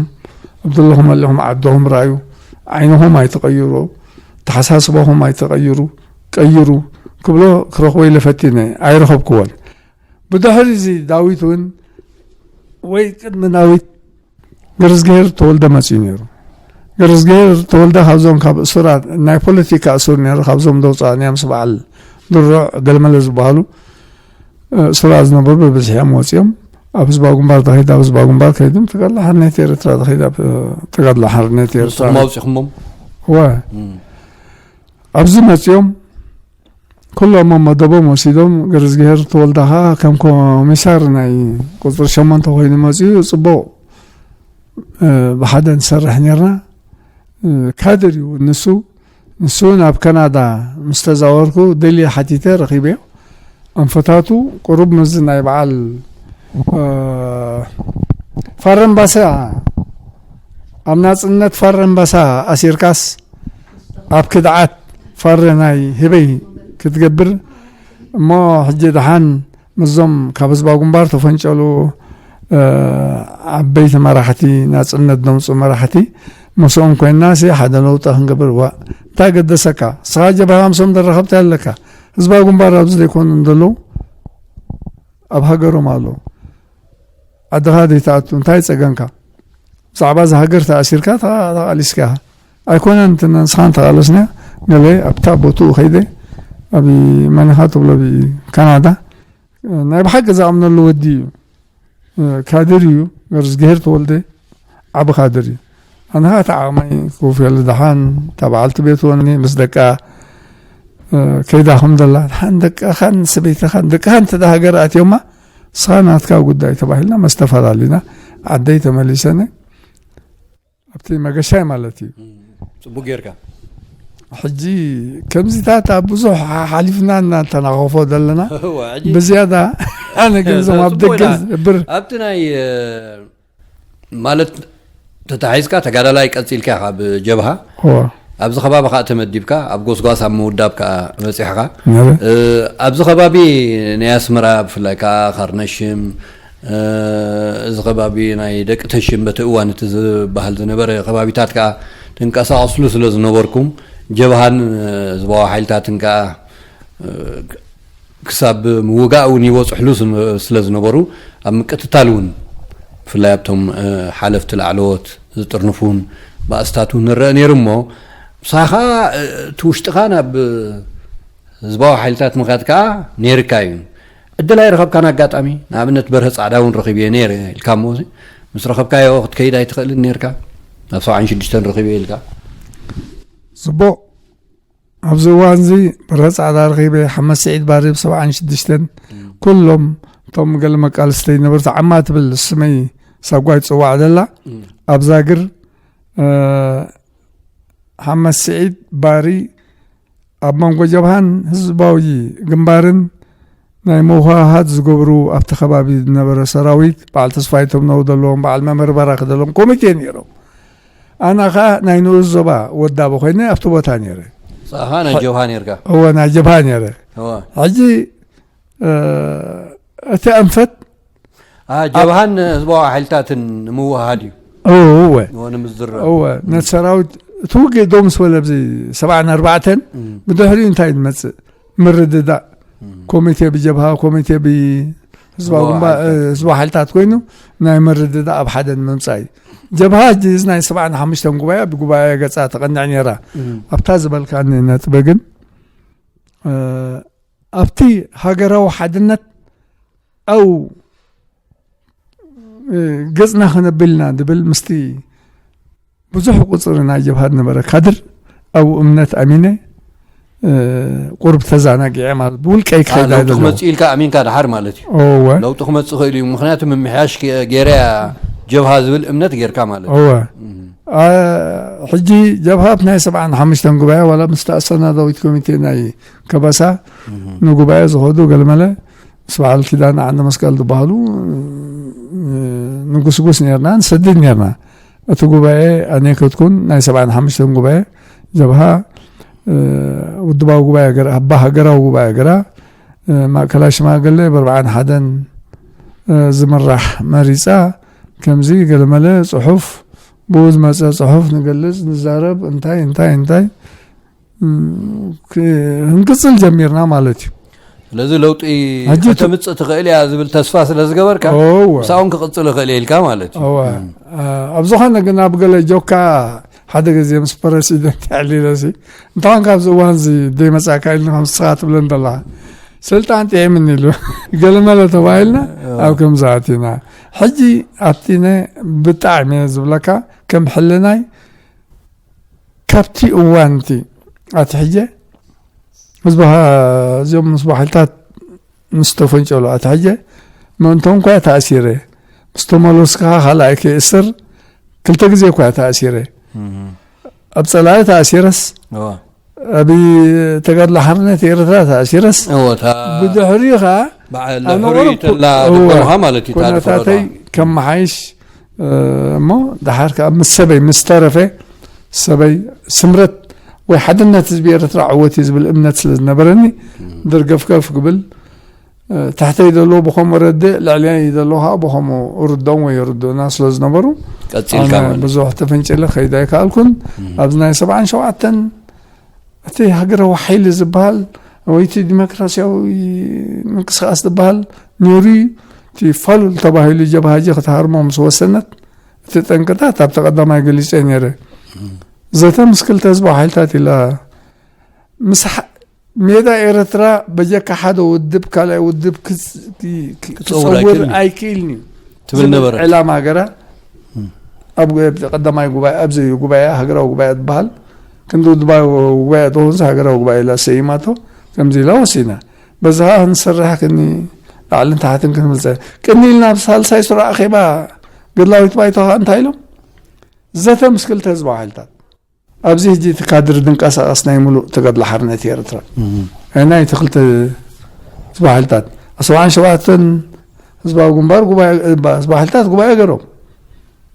ኣብ ዘለኹም ኣለኹም ዓድኹም ራዩ፣ ዓይንኹም ኣይትቐይሩ፣ ተሓሳስባኹም ኣይትቐይሩ፣ ቀይሩ ክብሎ ክረኽቦ ኢለ ፈቲነ፣ ኣይረኸብክዎን። ብድሕሪ እዚ ዳዊት እውን ወይ ቅድሚ ዳዊት ገረዝግሄር ተወልደ መጺኡ ነይሩ። ገረዝግሄር ተወልደ ካብዞም ካብ እሱራት ናይ ፖለቲካ እሱር ነይሩ፣ ካብዞም ደውጻእንያ ምስ በዓል ድሮዕ ገልመለ ዝበሃሉ፣ እ፣ እሱራት ዝነበሩ ብብዝሒ እዮም ወጺኦም። ኣብ ህዝባዊ ግንባር ተኸይድ፣ ኣብ ህዝባዊ ግንባር ከይዶም ተጋድሎ ሓርነት ኤርትራ ተኸይድ፣ ኣብ፣ እ፣ ተጋድሎ ሓርነት ኤርትራ ንስኹም ኣውጺኹሞም? እወ። እም። ኣብዚ መጺኦም ኩሎም ኣብ መደቦም ወሲዶም። ገርዝግሄር ተወልደ ኸዓ ከም ኮሚሳር ናይ ቁፅሪ ሸሞንተ ኮይኑ መፂኡ። ፅቡቕ፣ እ፣ ብሓደ ንሰርሕ ነርና። እ፣ ካድር እዩ ንሱ። ንሱ ናብ ካናዳ ምስ ተዛወርኩ ደልየ ሓቲተ ረኺበዮ። ኣንፈታቱ ቁሩብ ምስዚ ናይ በዓል፣ እ፣ ፋረምባሳ፣ ኣብ ናጽነት ፋረምባሳ ኣሲርካስ ኣብ ክድዓት ፋረ ናይ ህበይ ክትገብር እሞ፣ ሕጂ ደሓን ምስዞም ካብ ህዝባዊ ግንባር ተፈንጨሉ፣ እ፣ ዓበይቲ መራሕቲ፣ ናጽነት ዘምጽኡ መራሕቲ ምስኦም ኮይንና ሲ ሓደ ለውጢ ክንገብር። ዋ፣ እንታይ ገደሰካ? ንስኻ ጀብሃ ምስኦም ደረኸብቲ ኣለካ። ህዝባዊ ግንባር ኣብዚ ዘይኮኑ ዘለዉ ኣብ ሃገሮም ኣለዉ። ዓድኻ ዘይትኣቱ እንታይ ጸገምካ? ብዛዕባ እዛ ሃገር ተኣሲርካ ተቓ-፣ ተቓሊስካ ኢኻ። ኣይኮነን እቲ ንስኻን ተቓለስና፣ ገለ ኣብታ ቦትኡ ከይደ ኣብ መን ኢኻ ትብሎ ኣብ ካናዳ ናይ ብሓቂ ዝኣምነሉ ወዲ እዩ። ካድር እዩ። ገርዝግሄር ተወልደ ዓቢ ካድር እዩ። ኣነ ኸኣ እቲ ዓቕመይ ኮፍ ኢለ ደሓን እታ በዓልቲ ቤት ወኒ ምስ ደቃ፣ እ፣ ከይዳ ከም ዘላ፣ ደሓን ደቅኻን ሰበይትኻን ደቅኻን እንተ ደኣ ሃገር ኣትዮማ፣ ንስኻ ናትካ ጉዳይ ተባሂልና፣ መስተፈላለዩና፣ ዓደይ ተመሊሰ እነ፣ ኣብቲ መገሻይ ማለት እዩ። እም፣ ጽቡቅ ጌርካ። ሕጂ ከምዚታት ኣብ ብዙሕ ሓ-፣ ሓሊፍና እናተናኸፎ ዘለና፣ እወ፣ ሕጂ ብዝያዳ ኣነ ግን እዞም ኣብ ጽቡቅ ደገ ኢና። ዝነብር ኣብቲ ናይ፣ እ፣ ማለት ተታሒዝካ ተጋዳላይ ቀጺልካ ኢኻ ብጀብሃ። እወ። ኣብዚ ከባቢ ከኣ ተመዲብካ፣ ኣብ ጎስጓስ ኣብ ምውዳብ ከኣ በጺሕካ። ነረ። እ፣ ኣብዚ ከባቢ ናይ ኣስመራ ብፍላይ ከኣ ካርነሽም፣ እ፣ እዚ ከባቢ ናይ ደቂ ተሽም በቲ እዋን እቲ ዝበሃል ዝነበረ ከባቢታት ከኣ ትንቀሳቐስሉ ስለ ዝነበርኩም፣ ጀብሃን፣ እ፣ ህዝባዊ ሓይልታትን ከኣ፣ እ፣ ክሳብ ምውጋእ እውን ይበጽሕሉ ስለ ዝነበሩ፣ ኣብ ምቅትታል እውን ብፍላይ ኣብቶም፣ እ፣ ሓለፍቲ ላዕለዎት ዝጥርንፉን ባእስታት እውን ንረአ ነይሩ እሞ፣ ምሳኻ፣ እ፣ እቲ ውሽጥኻ ናብ ህዝባዊ ሓይልታት ምኻድ ከኣ ነይርካ እዩ። ዕድል ኣይረኸብካን ኣጋጣሚ? ንኣብነት በርሀ ጻዕዳ እውን ረኺበዮ ነይረ ኢልካ እሞ፣ ምስ ረኸብካዮ ክትከይድ ኣይትኽእልን ነይርካ? ናብ ሰብዓን ሽዱሽተን ረኺበዮ ኢልካ? ጽቡቕ። ኣብዚ እዋን እዚ በርሀ ጻዕዳ ረኺበ፣ ሓመድ ስዒድ ባሪ ብ ሰብዓን ሽዱሽተን፣ እም። ኩሎም እቶም ገለ መቃልስተይ ነበርቲ ዓማ ትብል ስመይ ሳጓ ይጽዋዕ ዘላ፣ እም። ኣብ ዛግር፣ እ፣ ሓመድ ስዒድ ባሪ ኣብ መንጎ ጀብሃን ህዝባዊ ግንባርን ናይ ምውህሃድ ዝገብሩ ኣብቲ ከባቢ ዝነበረ ሰራዊት በዓል ተስፋይቶም ነው ዘለዎም፣ በዓል መምህር በራኺ ዘለዎም ኮሚቴ ነይሮም። ኣነ ኸኣ ናይ ንኡስ ዞባ ወዳቢ ኮይነ ኣብቲ ቦታ ነይረ። ንስኻ ናይ ጀብሃ ነርካ? እወ፣ ናይ ጀብሃ ነይረ። እወ። ሕጂ፣ እ፣ እቲ ኣንፈት አ፣ ኣብ ጀብሃን ህዝባዊ ሓይልታትን ንምውህሃድ እዩ። እወ፣ እወ። እወ፣ ንምዝርራብ። እወ፣ ነቲ ሰራዊት እቲ ውግእ ደው ምስ በለ ኣብዚ ሰብዓን ኣርባዕተን እም። ብድሕሪኡ እንታይ ዝመጽእ? ምርድዳእ። እም። ኮሚቴ ብጀብሃ፣ ኮሚቴ ብህዝባዊ ህዝባዊ ግንባር፣ ሓይልታት። እ፣ ህዝባዊ ሓይልታት ኮይኑ ናይ ምርድዳእ ኣብ ሓደ ንምምጻእ እዩ። ጀብሃ ሕጂ እዚ ናይ ሰብዓን ሓሙሽተን ጉባኤ ብጉባኤ ገጻ ተቐንዕ ነይራ። እም። ኣብታ ዝበልካኒ ነጥቢ ግን፣ እ፣ ኣብቲ ሃገራዊ ሓድነት ኣው፣ እ፣ ገጽና ከነብልና ድብል ምስቲ ብዙሕ ቁጽሪ ናይ ጀብሃ ዝነበረ ካድር ኣብኡ እምነት ኣሚነ፣ እ፣ ቁሩብ ተዘናጊዐ ማለት ብውልቀይ አ፣ ክኸይድ ለውጢ ኣይደለኹ። ክመጽእ ኢልካ ኣሚንካ ድሓር ማለት እዩ። እወ። ለውጢ ክመጽእ ይኽእል እዩ። ምኽንያቱ ምምሕያሽ ገ-፣ ገይረያ ጀብሃ ዝብል እምነት ጌርካ ማለት እዩ። እወ። እም። አ፣ ሕጂ ጀብሃ ኣብ ናይ ሰብዓን ሓሙሽተን ጉባኤ ዋላ ምስ ኣሰናዳዊት ኮሚቴ ናይ ከበሳ እም። ንጉባኤ ዝኸዱ ገለመለ ምስ በዓል ኪዳነ ዓንደ መስቀል ዝበሃሉ፣ እ፣ ንጉስጉስ ኔርና፣ ንሰድድ ኔርና። እቲ ጉባኤ ኣነ ኣይከድኩን፣ ናይ ሰብዓን ሓሙሽተን ጉባኤ ጀብሃ፣ እ፣ ውድባዊ ጉባኤ ገራ፣ ኣባ ሃገራዊ ጉባኤ ገራ፣ እ፣ ማእከላይ ሽማግለ ብኣርብዓን ሓደን፣ እ፣ ዝምራሕ መሪጻ፣ ከምዚ ገለመለ ጽሑፍ፣ ብኡ ዝመጸ ጽሑፍ ንገልጽ፣ ንዛረብ፣ እንታይ፣ እንታይ፣ እንታይ። እም፣ ክ-፣ ክንቅጽል ጀሚርና ማለት እዩ። ስለዚ ለውጢ ሕጂ ቱ- ከተምጽእ ትኽእል እያ ዝብል ተስፋ ስለ ዝገበርካ፣ እወ። ምሳኡን ክቕጽል ይኽእል እየ ኢልካ ማለት እዩ። እወ። እም። አ፣ ኣብ ዝኾነ ግን ኣብ ገለ ጆካ ሓደ ግዜ ምስ ፕረሲደንት ኣዕሊለሲ፣ እንተኾን ካብዚ እዋን እዚ ደይመጻእካ ኢልና ከም ንስኻ ትብለን ዘለኻ፣ ስልጣን ጥዒምኒ ኢሉ ገለመለ ተባሂልና እወ። ኣብ ከምዚ ኣቲና። ሕጂ ኣቲነ ብጣዕሚ እየ ዝብለካ ከም ሕልናይ ካብቲ እዋንቲ ኣትሒጀ እዚኦም ምስ ባሕልታት ምስ ተፈንጨሉ ኣትሕጀ ምእንቶም እኳ ተኣሲረ፣ ምስ ተመለስካ ካልኣይ ክእስር ክልተ ግዜ እኳ ተኣሲረ። ኣብ ጸላኢ ተኣሲረስ፣ ኣብ ተጋድሎ ሓርነት ኤርትራ ተኣሲረስ፣ ብድሕሪኡ ኸዓ ኣነ ድሕሪ ቆረብኩ-፣ ተላ እወ፣ ደገምኻ ማለት እዩ፣ ታሪኽ ኩነታተይ ከመሓይሽ፣ እ፣ እሞ ደሓር ከኣ ምስ ሰበይ ምስ ተረፈ፣ ሰበይ ስምረት ወይ ሓድነት ህዝቢ ኤርትራ ዕወት እዩ ዝብል እምነት ስለ ዝነበረኒ፣ ደርገፍገፍ ክብል፣ እ፣ ታሕተይ ዘሎ ብኸምኡ ረድእ፣ ልዕለይ ዘሎ ኸኣ ብኸምኡ ርድኦም ወይ ርድኡና ስለ ዝነበሩ፣ ቀጺልካ ኣነ ማለት። ብዙሕ ተፈንጭለ ክኸይድ ኣይከኣልኩን። ኣብዚ ናይ ሰብዓን ሸውዓተን እቲ ሃገራዊ ሓይሊ ዝበሃል ወይ እቲ ዲሞክራሲያዊ ምንቅስቃስ ዝበሃል ነይሩ እዩ። እቲ ፋሉል ተባሂሉ ጀብሃ ጂ ክትሃርሞ ምስ ወሰነት፣ እቲ ጠንቅታት ኣብቲ ቀዳማይ ገሊጸ ነይረ። ዘተ ምስ ክልተ ህዝባዊ ሓይልታት ኢላ ምስ ሓ-፣ ሜዳ ኤርትራ በጀካ ሓደ ውድብ ካልኣይ ውድብ ክጽ-፣ ክ-፣ ክ-፣ ክጸውር ክጸውር ኣይክእልን እዩ። ኣይክእልን እዩ ትብል ዝብል ነበረት። ዕላማ ገራ ኣብ ጉ-፣ ኣብ ቀዳማይ ጉባኤ፣ ኣብዚ ጉባኤ፣ ሃገራዊ ጉባኤ ዝበሃል፣ ክንዲ ውድባዊ ጉባኤ ተኾንስ ሃገራዊ ጉባኤ ኢላ ሰይማቶ፣ ከምዚ ኢላ ወሲና። በዚ ኸዓ ክንሰርሕ ክኒ ላዕልን ታሕትን ክንብል ጸ-፣ ቅኒ ኢልና ኣብ ሳልሳይ ስሩዕ ኣኼባ ገድላዊት ባይቶ ኸዓ እንታይ ኢሎም? ዘተ ምስ ክልተ ህዝባዊ ሓይልታት። ኣብዚ ሕጂ እቲ ካድር ዝንቀሳቐስ ናይ ምሉእ ተጋድሎ ሓርነት ኤርትራ። እም። ናይ እቲ ክልተ ህዝባዊ ሓይልታት። ኣብ ሰብዓን ሸውዓተን ህዝባዊ ግንባር ጉባኤ፣ ህዝባዊ ሓይልታት ጉባኤ ገይሮም።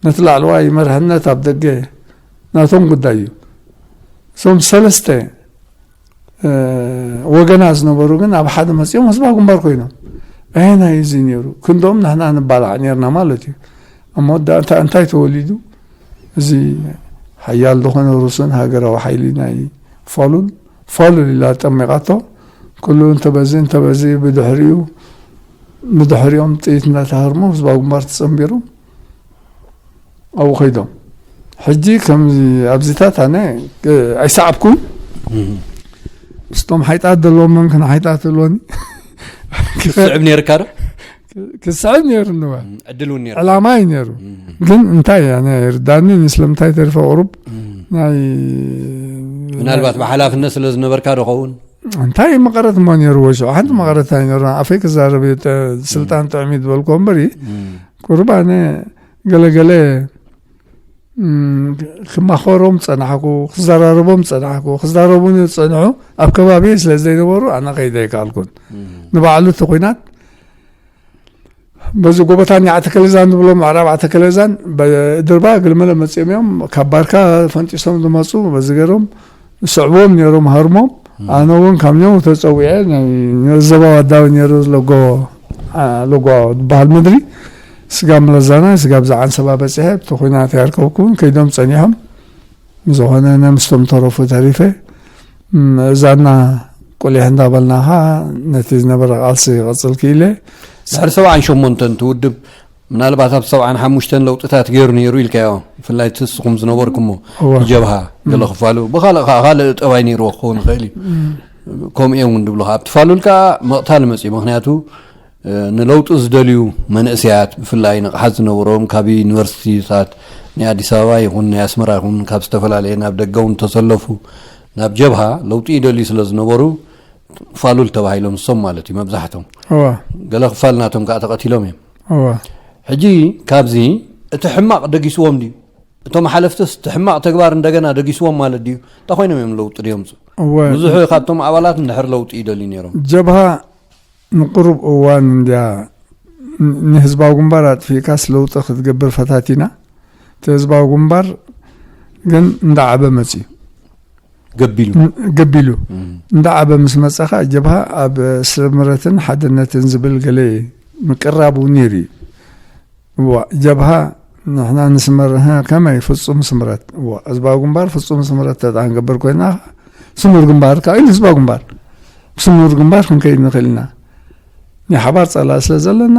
ነቲ ላዕለዋይ መርሕነት ኣብ ደገ ናቶም ጉዳይ እዩ። እዞም ሰለስተ፣ እ፣ ወገና ዝነበሩ ግን ኣብ ሓደ መጺኦም ህዝባዊ ግንባር ኮይኖም። ኣየናይ እዩ እዚ ነይሩ? ክንዶም ንሕና ንባላዕ ነይርና ማለት እዩ። ኣብ መወዳእታ እንታይ ተወሊዱ? እዚ ሓያል ዝኾነ ሩስን ሃገራዊ ሓይሊ ናይ ፋሉል፣ ፋሉል ኢላ ጠሚቓቶ። ኩሉ እንተበዚ፣ እንተበዚ ብድሕሪኡ፣ ብድሕሪኦም ጥይት እናተሃርሙ ህዝባዊ ግንባር ተጸንቢሮም ኣብኡ ከይዶም። ሕጂ ከምዚ ኣብዚታት ኣነ፣ እ፣ ኣይሰዓብኩን። እም። ምስቶም ሓይጣት ዘለዎም መን ክን ሓይጣት ዘለዎኒ። ክትስዕብ ነይርካ ዶ? ክስዕብ ነይሩ ንዋ። እም፣ ዕድል እውን ነይሩ። ዕላማ እዩ ነይሩ። እም። ግን እንታይ ኣነ ይርዳኒ፣ ንስለምንታይ ተሪፈ ቁሩብ እም። ናይ ምናልባት ብሓላፍነት ስለ ዝነበርካ ዶ ኸውን? እንታይ መቐረት እሞ ነይርዎ? ሽዑ ሓንቲ መቐረት ኣይነሩን። ኣፈይ ክዛረብ እየ፣ ጠ-፣ ስልጣን ጥዕም እዩ ዝበልኩዎ እምበሪ፣ እም። ቁሩብ ኣነ ገለገለ፣ እም፣ ክማኸሮም ጸናሕኩ፣ ክዘራረቦም ጸናሕኩ። ክዛረቡኒ ዝጸንሑ ኣብ ከባቢ ስለ ዘይነበሩ ኣነ ከይደ ኣይከኣልኩን። እም። ንባዕሉ እቲ ኲናት በዚ ጎቦታኒ ዓተከለዛን ዝብሎ ምዕራብ ዓተከለዛን በድርባ ግልመለ መጺኦም እዮም። ካብ ባርካ ፈንጢሶም ዝመጹ በዚ ገይሮም ስዕቦም ነይሮም ሃርሞም። እም። ኣነ እውን ካብ ኛው ተጸዊዐ ናይ ዘባዊ ኣዳዊ ነይሩ ለጎ፣ አ፣ ለጎ ዝበሃል ምድሪ ስጋብ መለዛና፣ ስጋብ ዝዓንሰባ በጺሐ፣ ኣብቲ ኲናት ያርከብኩ እውን ከይዶም ጸኒሖም። ብዝኾነ ነምስቶም ተረፉ ተሪፈ፣ እም፣ እዛና ቁሊሕ እንዳበልና ኸዓ ነቲ ዝነበረ ቃልሲ ይቐጽል ክኢለ። ድሕሪ ሰብዓን ሸሞንተን እቲ ውድብ ምናልባት ኣብ ሰብዓን ሓሙሽተን ለውጥታት ገይሩ ነይሩ ኢልካዮ፣ ብፍላይ እቲ ንስኹም ዝነበርኩሞ እወ። ጀብሃ፣ ገለ እም። ክፋሉ ብኻልእ ኸዓ ካልእ ጠባይ ነይርዎ ክኸውን ይኽእል እዩ። እም። ከምኡ እዮም እውን ዝብሉ። ኣብቲ ፋሉል ከኣ ምቕታል መፅዩ። ምኽንያቱ፣ እ፣ ንለውጢ ዝደልዩ መንእሰያት፣ ብፍላይ ንቕሓት ዝነበሮም፣ ካብ ዩኒቨርሲቲታት ናይ ኣዲስ ኣበባ ይኹን ናይ ኣስመራ ይኹን፣ ካብ ዝተፈላለየ ናብ ደገ እውን ተሰለፉ፣ ናብ ጀብሃ ለውጢ ይደልዩ ስለ ዝነበሩ፣ ፋሉል ተባሂሎም፣ እሶም ማለት እዩ መብዛሕቶም። እዋ። ገለ ክፋል ናቶም ከኣ ተቐቲሎም እዮም። እዋ። ሕጂ ካብዚ እቲ ሕማቕ ደጊስዎም ድዩ? እቶም ሓለፍትስ እቲ ሕማቕ ተግባር እንደገና ደጊስዎም ማለት ድዩ? እንታይ ኮይኖም እዮም ለውጢ ድዮም? እወ። ብዙሕ ካብቶም ኣባላት እንድሕር ለውጢ ይደልዩ ነይሮም። ጀብሃ ንቁሩብ እዋን እንድያ ን-፣ ንህዝባዊ ግንባር ኣጥፊእካስ ለውጢ ክትገብር ፈታቲና። እቲ ህዝባዊ ግንባር ግን እንዳዓበ መጽዩ። ገቢሉ። ን-፣ ገቢሉ። እም። እንዳዓበ ምስ መጸ ኸኣ ጀብሃ ኣብ ስምረትን ሓድነትን ዝብል ገለ ምቅራቡ ነይሩ እዩ። እዋ፣ ጀብሃ ንሕና ንስመር፣ እህ፣ ከመይ ፍጹም ስምረት? እዋ፣ ህዝባዊ ግንባር ፍጹም ስምረት ተጣ ክንገብር ኮይና፣ ስሙር ግንባር ከኣ ኢሉ ህዝባዊ ግንባር። ብስሙር ግንባር ክንከይድ ንኽእል ኢና። ናይ ሓባር ጸላኢ ስለ ዘለና፣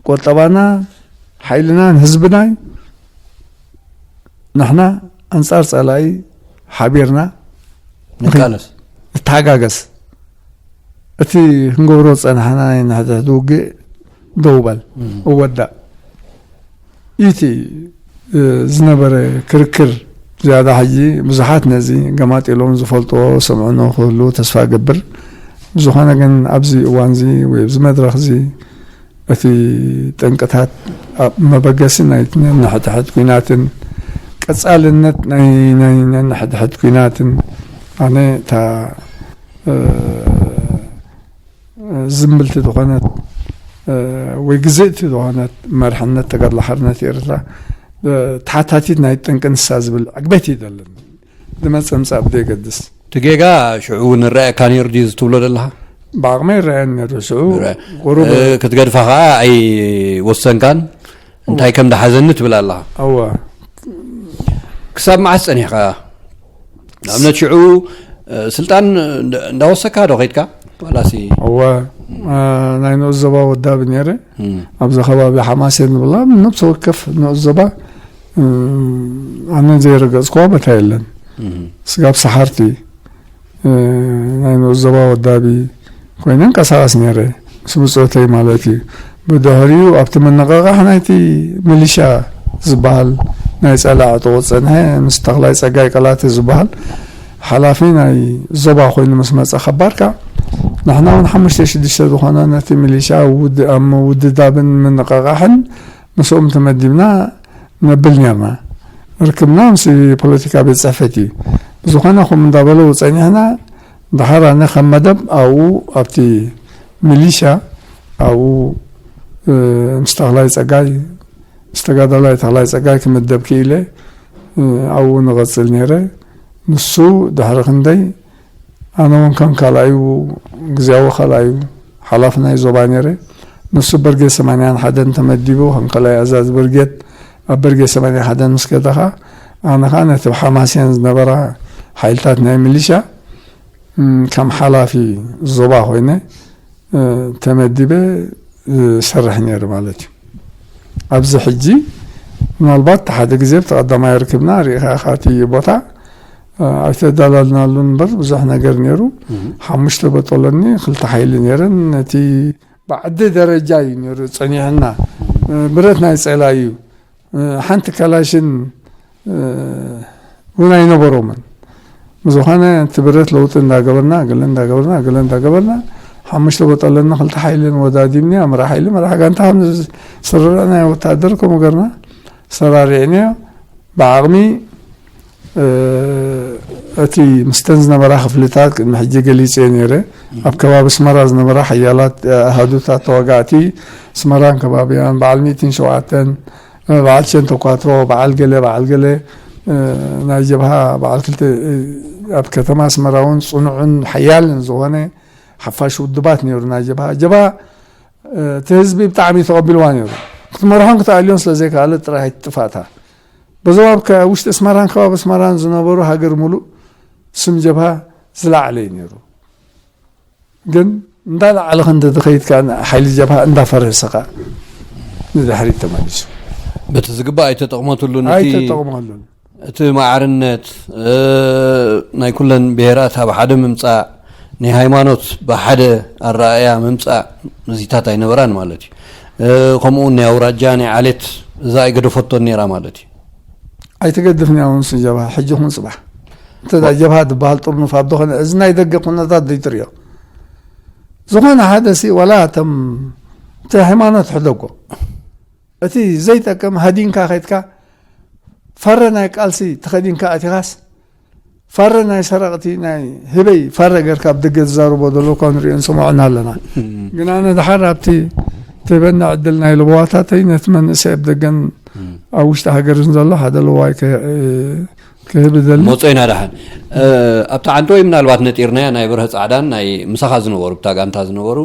ቁጠባና፣ ሓይልናን ህዝብናን ንሕና ኣንጻር ጸላኢ ሓቢርና ንቃለስ። ንተሓጋገዝ። እቲ ክንገብሮ ዝጸናሕና ናይ ንሕድሕድ ውግእ ደው በል፣ እም። እወዳእ። እቲ፣ እ፣ ዝነበረ ክርክር ዝያዳ ሕጂ ብዙሓት ነዚ ገማጢሎም ዝፈልጥዎ ሰምዑ ክህሉ ተስፋ እገብር። ብዝኾነ ግን ኣብዚ እዋንዚ ወይ ኣብዚ መድረኽዚ እቲ ጠንቅታት ኣብ መበገሲ ናይ ነንሕድሕድ ኲናትን ቀጻልነት ናይ ናይ ነንሕድሕድ ኲናትን ኣነ እታ ዝምብልቲ ዝኾነት ወይ ግዝእቲ ዝኾነት መርሕነት ተጋድሎ ሓርነት ኤርትራ ተሓታቲት ናይ ጠንቂ ንሳ ዝብል ዕግበት እዩ ዘለኒ። ዝመፀ ምፃእ ብደየገድስ። እቲ ጌጋ ሽዑ እውን ይረኣየካ ነይሩ ድዩ ዝትብሎ ዘለኻ? ብዓቕመይ ይረኣየኒ ነይሩ ሽዑ። ይረአ። ቁሩብ ክትገድፋ ከዓ ኣይወሰንካን። እንታይ ከም ደሓዘኒ ትብል ኣለኻ። እወ። ክሳብ መዓስ ጸኒሕካ? ንኣብነት ሽዑ ስልጣን እንዳወሰካ ዶ ከይድካ? ዋላሲ እወ። ናይ ንኡስ ዞባ ወዳቢ ነይረ። ኣብዚ ከባቢ ሓማሴን ንብላ ነብሲ ወከፍ ንኡስ ዞባ ኣነ ዘይረገጽክዋ ቦታ የለን። ስጋብ ሰሓርቲ ናይ ንኡስ ዞባ ወዳቢ ኮይነ እንቀሳቐስ ነይረ፣ ምስ ብጾተይ ማለት እዩ። ብድሕሪኡ ኣብቲ ምንቕቓሕ ናይቲ ሚሊሻ ዝበሃል ናይ ጸላኢ ዕጡቕ ዝጸንሐ ምስ ተኽላይ ጸጋይ ቀላቲ ዝበሃል ሓላፊ ናይ ዞባ ኮይኑ ምስ መጸ ከባርካ ንሕና እውን ሓሙሽተ ሽዱሽተ ዝኾነ ነቲ ሚሊሻ ኣብ ምውድዳብን ምንቕቓሕን ምስኦም ተመዲብና ነብል ነርና። ርክብና ምስ ፖለቲካ ቤት ጽሕፈት እዩ። ብዝኾነ ኹም እንዳበለው ጸኒሕና ድሓር ኣነ ከም መደብ ኣብኡ ኣብቲ ሚሊሻ ኣብኡ ምስ ተኽላይ ጸጋይ ምስ ተጋዳላይ ተኽላይ ጸጋይ ክምደብ ክኢለ ኣብኡ ንቐጽል ነይረ። ንሱ ድሕሪ ክንደይ ኣነ እውን ከም ካልኣዩ ግዝያዊ ካልኣዩ ሓላፊ ናይ ዞባ ነይረ። ንሱ በርጌድ ሰማንያን ሓደን ተመዲቡ ከም ካልኣይ ኣዛዚ በርጌድ ኣብ በርጌድ ሰማንያን ሓደን ምስ ከደኻ ኣነ ኸዓ ነቲ ሓማስያን ዝነበራ ሓይልታት ናይ ሚሊሻ ከም ሓላፊ ዞባ ኮይነ ተመዲበ ዝሰርሕ ነይሩ ማለት እዩ። ኣብዚ ሕጂ ምናልባት ሓደ ግዜ ብተቐዳማይ ርክብና ርኢኻ ኢኻ እቲ ቦታ ኣይተዳላልናሉን እምበር ብዙሕ ነገር ነይሩ። ሓሙሽተ በጦሎኒ ክልተ ሓይሊ ነይረን። ነቲ ብዓዲ ደረጃ እዩ ነይሩ ጸኒሕና። ብረት ናይ ጸላ እዩ። ሓንቲ ካላሽን እውን ኣይነበሮምን። ብዝኾነ እቲ ብረት ለውጢ እንዳገበርና ገለ እንዳገበርና ገለ እንዳገበርና ሓሙሽተ በጦሎኒ ክልተ ሓይልን ወዳዲብኒ ኣምራ ሓይሊ መራሕ ጋንታ ከም ዝስርርዕ ናይ ወታደር ከምኡ ገርና ሰራሪዕንዮ። ብዓቕሚ እቲ ምስተን ዝነበራ ክፍልታት ቅድሚ ሕጂ ገሊጸ ነይረ። ኣብ ከባቢ ኣስመራ ዝነበራ ሓያላት ኣሃዱታት ተዋጋእቲ ኣስመራን ከባቢያን በዓል ሚእትን ሸውዓተን በዓል ሸንተኳትሮ በዓል ገለ በዓል ገለ ናይ ጀብሃ በዓል ክልተ ኣብ ከተማ ኣስመራ እውን ጽኑዕን ሓያልን ዝኾነ ሓፋሽ ውድባት ነይሩ። ናይ ጀብሃ ጀብሃ እቲ ህዝቢ ብጣዕሚ ተቐቢልዋ ነይሩ። ክትመርሖን ክትኣልዮን ስለ ዘይከኣለት ጥራይ ኣይትጥፋእታ። በዞም ኣብ ውሽጢ ኣስመራን ከባቢ ኣስመራን ዝነበሩ ሃገር ሙሉእ ስም ጀብሃ ዝለዓለ እዩ ነይሩ። ግን እንዳለዓለ ክንዲ ዝኸይድ ከኣ ሓይሊ ጀብሃ እንዳፈረሰ ከኣ ንድሕሪት ተመሊሱ። በቲ ዝግባእ ኣይተጠቕመትሉን። እቲ ኣይተጠቕመሉን። እቲ ማዕርነት ናይ ኩለን ብሄራት ኣብ ሓደ ምምፃእ ናይ ሃይማኖት ብሓደ ኣረኣእያ ምምፃእ እዚታት ኣይነበራን ማለት እዩ። ከምኡ እውን ናይ ኣውራጃ ናይ ዓሌት እዛ ኣይገደፈቶን ነይራ ማለት እዩ። ኣይትገድፍን እያ እውን ጀብሃ ሕጂ ኹን ፅባሕ እንተ ጀብሃ ዝበሃል ጥርኑፍ ኣብ ዝኾነ እዚ ናይ ደገ ኩነታት ዘይትሪኦ ዝኾነ ሓደ ሲ ዋላ እቶም እቲ ሃይማኖት ሕደጎ እቲ ዘይጠቅም ሃዲንካ ከይድካ ፈረ ናይ ቃልሲ ተኸዲንካ ኣቲኻስ ፈረ ናይ ሰረቕቲ ናይ ህበይ ፈረ ገርካ ኣብ ደገ ዝዛረቦ ዘሎ እኳ ንሪኦ ንሰምዖን ኣለና። ግን ኣነ ድሓር ኣብቲ ትህበና ዕድል ናይ ለበዋታተይ ነቲ መንእሰይ ኣብ ደገን ኣብ ውሽጢ ሃገርን ዘሎ ሓደ ለዋይ ክህብ እደሊ። መጾ ኢና ደሓን ኣብቲ ዓንተወይ ምናልባት ነጢርናያ ናይ በርሀ ጻዕዳን ናይ ምሳኻ ዝነበሩ ብታ ጋንታ ዝነበሩ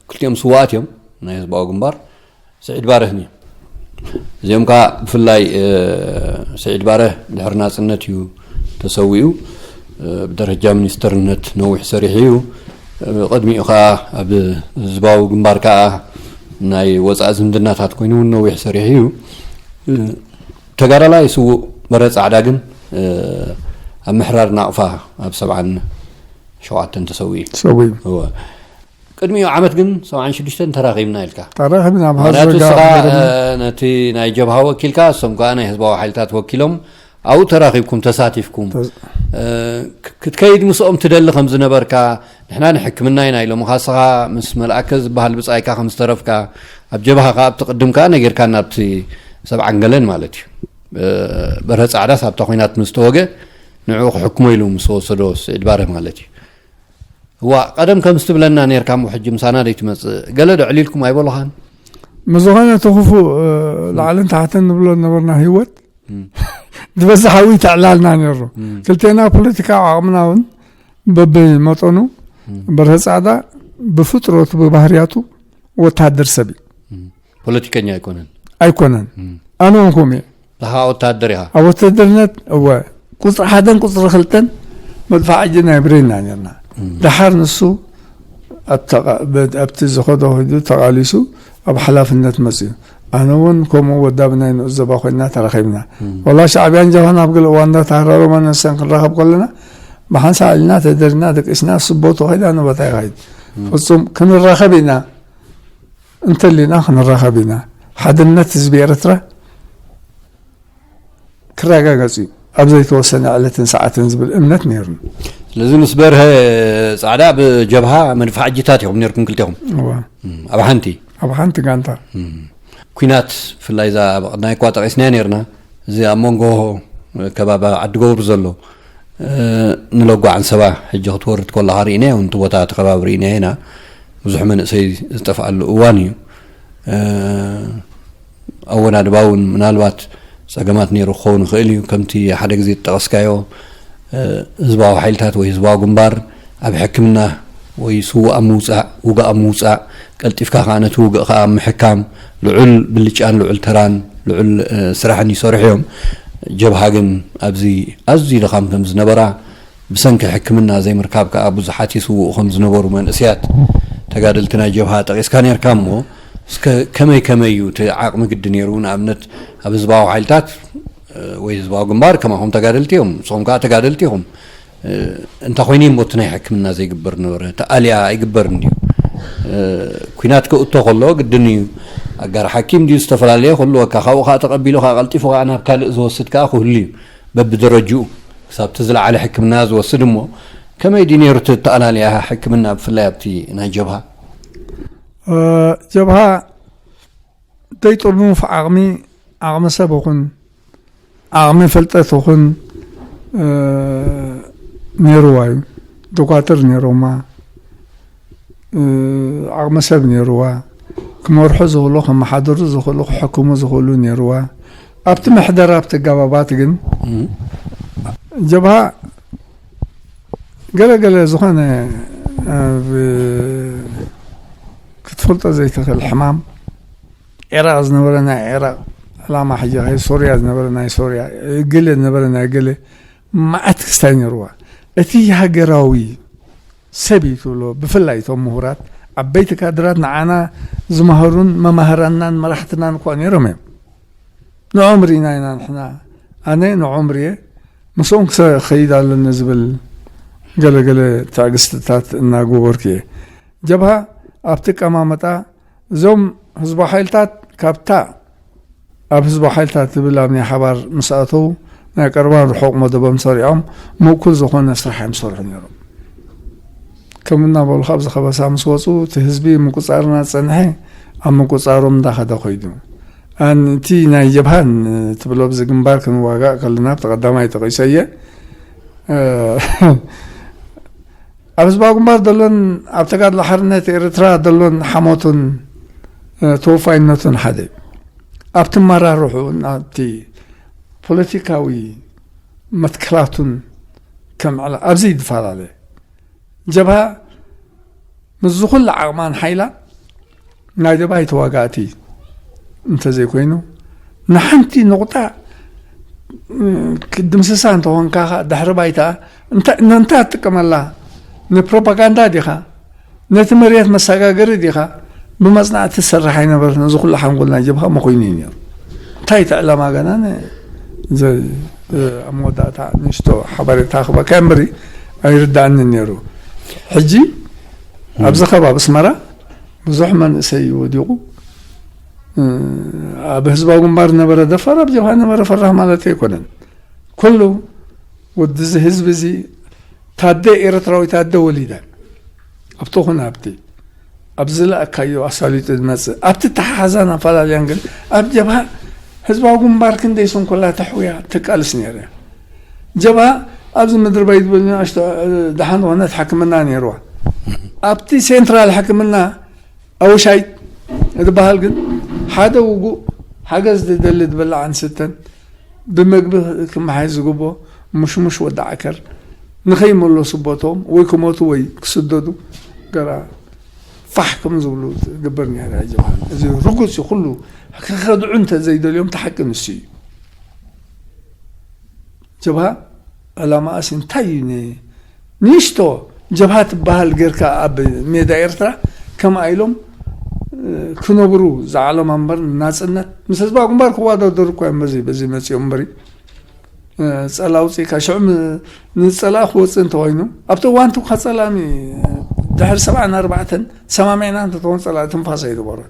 ክልቲኦም ስዋኣት እዮም ናይ ህዝባዊ ግንባር። ስዒድ ባረህን እዩ። እዚኦም ከዓ ብፍላይ ስዒድ ባረህ ድሕሪ ናፅነት እዩ ተሰዊኡ። ብደረጃ ሚኒስተርነት ነዊሕ ሰሪሑ እዩ። ቅድሚኡ ከዓ ኣብ ህዝባዊ ግንባር ከዓ ናይ ወፃኢ ዝምድናታት ኮይኑ እውን ነዊሕ ሰሪሑ እዩ። ተጋዳላይ ስዉእ በረ ፃዕዳ ግን ኣብ ምሕራር ናቕፋ ኣብ ሰብዓን ሸውዓተን ተሰዊኡ። ሰዊኡ። እወ። ቅድሚኡ ዓመት ግን ሰብዓን ሽዱሽተን ተራኺብና ኢልካ። ተራኺብና ኣብ ምኽንያቱ ሃዘጋ ንስኻ፣ ገረመ። እ፣ ነቲ ናይ ጀብሃ ወኪልካ፣ እሶም ከኣ ናይ ህዝባዊ ሓይልታት ወኪሎም ኣብኡ ተራኺብኩም ተሳቲፍኩም ክትከይድ ምስኦም ትደሊ ከም ዝነበርካ፣ ንሕና ንሕክምና ኢና ኢሎም ኻስኻ ምስ መልኣከ ዝበሃል ብጻይካ ከም ዝተረፍካ፣ ኣብ ጀብሃ ከኣ ኣብቲ ቅድም ከኣ ነጊርካና፣ ኣብቲ ሰብዓን ገለን ማለት እዩ። በርሀ ጻዕዳስ ኣብታ ኲናት ምስ ተወገ ንዕኡ ክሕክሞ ኢሉ ምስ ወሰዶ ስዒድ ባርህ ማለት እዩ። እዋ ቀደም ከምዚ ትብለና ኔርካ እሞ ሕጂ ምሳና ደይትመጽእ ገለ ዶ ዕሊልኩም ኣይበሉኻን? ምዝኾነ እቲ ክፉእ ላዕልን ታሕትን ንብሎ ዝነበርና ህይወት ዝበዝሕ ሓዊ ተዕላልና ነይሩ። ክልቴና ፖለቲካዊ ዓቕምና እውን በብመጠኑ። በርሀ ጻዕዳ ብፍጥረቱ ብባህርያቱ ወታደር ሰብ እዩ። ፖለቲከኛ ኣይኮነን። ኣይኮነን። ኣነ እውን ከምኡ እየ። ንኻ ወታደር ኢኻ። ኣብ ወታደርነት እወ ቁፅሪ ሓደን ቁፅሪ ክልተን መድፋዕ እጅና ይብረና ነርና። ደሓር ንሱ ኣብቲ ዝኸዶ ሂዱ ተቓሊሱ ኣብ ሓላፍነት መፅኡ። ኣነ እውን ከምኡ ወዳብ ናይ ንኡስ ዞባ ኮይና ተራኺብና። ወላ ሻዕብያን ጀብሃን ኣብ ገለ እዋን እንዳተሃራረማ ነሰን ክንራኸብ ከለና ብሓንሳእ ኢልና ተደሪና ደቂስና ስቦ ተኸይዳ ንቦታ ይኸይድ። ፍፁም ክንራኸብ ኢና እንተሊና ክንራኸብ ኢና። ሓድነት ህዝቢ ኤርትራ ክረጋገጽ እዩ ኣብ ዘይተወሰነ ዕለትን ሰዓትን ዝብል እምነት ነይሩኒ። ስለዚ ምስ በርሀ ጻዕዳ ብጀብሃ መድፋዕጅታት ኢኹም ነርኩም ክልቴኹም? እዋ። እም፣ ኣብ ሓንቲ? ኣብ ሓንቲ ጋንታ። እም። ኲናት ብፍላይ እዛ ኣብ ቅድናይ እኳ ጠቒስናዮ ነርና፣ እዚ ኣብ መንጎ ከባቢ ዓዲ ገብሩ ዘሎ፣ እ፣ ንለጓ ዓንሰባ ሕጂ ክትወርድ ከለኻ ርኢናዮ፣ እቲ ቦታ እቲ ከባቢ ርኢናዮ ኢና። ብዙሕ መንእሰይ ዝጠፍኣሉ እዋን እዩ። እ፣ ኣወዳድባ እውን ምናልባት ጸገማት ነይሩ ክኸውን ይኽእል እዩ። ከምቲ ሓደ ግዜ ዝጠቐስካዮ፣ እ፣ ህዝባዊ ሓይልታት ወይ ህዝባዊ ግንባር ኣብ ሕክምና ወይ ስዉእ ኣብ ምውጻእ፣ ውጉእ ኣብ ምውጻእ፣ ቀልጢፍካ ከኣ ነቲ ውጉእ ከኣ ኣብ ምሕካም ልዑል ብልጫን ልዑል ተራን ልዑል፣ እ፣ ስራሕን ይሰርሑ እዮም። ጀብሃ ግን ኣብዚ ኣዝዩ ድኻም ከም ዝነበራ፣ ብሰንኪ ሕክምና ዘይምርካብ ከኣ ብዙሓት ይስውኡ ከም ዝነበሩ መንእሰያት ተጋደልቲ ናይ ጀብሃ ጠቒስካ ነርካ እሞ፣ እስከ ከመይ ከመይ እዩ እቲ ዓቕሚ ግዲ ነይሩ? ንኣብነት ኣብ ህዝባዊ ሓይልታት፣ እ፣ ወይ ህዝባዊ ግንባር ከማኹም ተጋደልቲ እዮም፣ ንስኹም ከኣ ተጋደልቲ ኢኹም። እ፣ እንታይ ኮይኑ እሞ እቲ ናይ ሕክምና ዘይግበር ነበረ? እቲ ኣልያ ኣይግበርን ድዩ? እ፣ ኲናት ክእቶ ከሎ ግድን እዩ። ኣጋር ሓኪም ድዩ ዝተፈላለየ ክህልወካ፣ ካብኡ ከኣ ተቐቢሉ ከኣ ቀልጢፉ ከኣ ናብ ካልእ ዝወስድ ከኣ ክህሉ እዩ። በብደረጅኡ ክሳብ እቲ ዝለዓለ ሕክምና ዝወስድ እሞ፣ ከመይ ድዩ ነይሩ እቲ ኣተኣላልያ ሕክምና ብፍላይ ኣብቲ ናይ ጀብሃ? እ፣ ጀብሃ ዘይጥርኑፍ ዓቕሚ፣ ዓቕሚ ሰብ ይኹን፣ ዓቕሚ ፍልጠት ይኹን፣ እ፣ ነይርዋ እዩ። ዶኳትር ነይሮማ፣ እ፣ ዓቕሚ ሰብ ነይርዋ። ክመርሑ ዝኽእሉ፣ ከመሓድሩ ዝኽእሉ፣ ክሕክሙ ዝኽእሉ ነይርዋ። ኣብቲ ምሕደራ፣ ኣብቲ ኣገባባት ግን እም። ጀብሃ ገለ ገለ ዝኾነ ኣብ ክትፈልጦ ዘይትኽእል ሕማም ዒራቕ ዝነበረ ናይ ዒራቕ ዕላማ፣ ሕጂ ኸይ ሶርያ ዝነበረ ናይ ሶርያ፣ ገለ ዝነበረ ናይ ገለ መዓት ክስታይ ነይርዋ። እቲ ሃገራዊ ሰብ እዩ ትብሎ፣ ብፍላይ እቶም ምሁራት፣ ዓበይቲ ካድራት ንዓና ዝመሃሩን መማህራንናን መራሕትናን እኳ ነይሮም እዮም። ንዖም ርኢና ኢና ንሕና። ኣነ ንዖም ርየ፣ ምስኦም ክኸይድ ኣለኒ ዝብል ገለ ገለ ትዕግስትታት እናገበርኩ እየ። ጀብሃ ኣብቲ ኣቀማምጣ እዞም ህዝባዊ ሓይልታት ካብታ ኣብ ህዝባዊ ሓይልታት ትብል ኣብ ናይ ሓባር ምስ ኣተዉ ናይ ቀረባን ርሑቕ መደቦም ሰሪዖም ምእኩል ዝኾነ ስራሕ እዮም ዝሰርሑ ነይሮም። ከም እናበሉ ካብዚ ከበሳ ምስ ወፁ እቲ ህዝቢ ምቁፃርና ዝፀንሐ ኣብ ምቁፃሮም እንዳኸደ ኮይዱ። ኣን-፣ እቲ ናይ ጀብሃን ትብሎ ብዚ ግንባር ክንዋጋእ ከለና ብቲ ቀዳማይ ጠቒሰየ፣ እ፣ ኣብ ህዝባዊ ግንባር ዘሎን ኣብ ተጋድሎ ሓርነት ኤርትራ ዘሎን ሓሞቱን፣ እ፣ ተወፋይነቱን ሓደ እዩ። ኣብቲ ኣመራርሕኡን ኣብቲ ፖለቲካዊ መትከላቱን ከም ዕላ-፣ ኣብዚ ይፈላለ። ጀብሃ ምስዚ ኩሉ ዓቕማን ሓይላን ናይ ደባይ ተዋጋእቲ እንተዘይኮይኑ፣ ንሓንቲ ንቑጣ፣ እ፣ ክትድምስሳ እንተኾንካ ኸኣ፣ ድሕሪ ባይታ እንታ-፣ ነንታ ትጥቀመላ? ንፕሮፓጋንዳ ዲኻ? ነቲ መሬት መሰጋገሪ ዲኻ? ብመጽናዕቲ ትሰርሕ ኣይነበረትን። እዚ ኩሉ ሓንጎል ናይ ጀብሃ መኾይኑ እዩ ነይሩ። እንታይ እቲ ዕላማ ገና ን-፣ ዘ-፣ ኣብ መወዳእታ ንእሽቶ ሓበሬታ ክበካ እምበሪ ኣይርዳእንን ነይሩ። ሕጂ ኣብዚ ከባቢ ኣስመራ ብዙሕ መንእሰይ እዩ ወዲቑ። እ፣ ኣብ ህዝባዊ ግንባር ዝነበረ ደፋር ኣብ ጀብሃ ዝነበረ ፈራህ ማለት ኣይኮነን። ኩሉ ወዲ እዚ ህዝቢ እዚ ታደ ኤርትራዊ ታደ ወሊደ ኣብቲ ኹን ኣብቲ ኣብ ዝለኣካዮ ኣሳሊጡ ዝመጽእ ኣብቲ ተሓሓዛን ኣፈላለያን ግን ኣብ ጀብሃ ህዝባዊ ግንባር ክንደይ ስንኩላ ተሕውያ ትቃልስ ነይረ። ጀብሃ ኣብዚ ምድሪ በይድ ብልኒ ኣሽቶ ደሓን ዝኾነት ሕክምና ነይርዋ። ኣብቲ ሴንትራል ሕክምና ኣውሻይ ዝበሃል ግን ሓደ ውጉእ ሓገዝ ዝደሊ ዝበላዕ ኣንስተን ብመግቢ ክመሓየሽ ዝግቦ ምሽሙሽ ወዲ ዓከር ንኸይመለሱ ቦቶም ወይ ክሞቱ ወይ ክስደዱ ገራ ፋሕ ከም ዝብሉ ትግበር ነይራ። ጀብሃ እዚ ርጉጽ እዩ። ኩሉ ክኸድዑ እንተ ዘይደልዮም ተሓቂ ንሱ እዩ። ጀብሃ ዕላማኣስ እንታይ እዩ? ንእሽቶ ጀብሃ ትበሃል ጌርካ ኣብ ሜዳ ኤርትራ ከምኣ ኢሎም ክነብሩ ዝዓለማ እምበር ናጽነት ምስ ህዝባዊ ግንባር ክወዳደሩ እኳ እዮም በዚ በዚ መጺኦም እምበሪ ጸላ ኣውጺእካ ሽዑ ንጸላ ክወጽእ እንተኮይኑ ኣብቲ እዋን ትኳ ጸላሚ ድሕሪ ሰብዓን ኣርባዕተን ሰማሚዕና እንተትኾን ጸላ ትንፋስ ኣይነበሮን።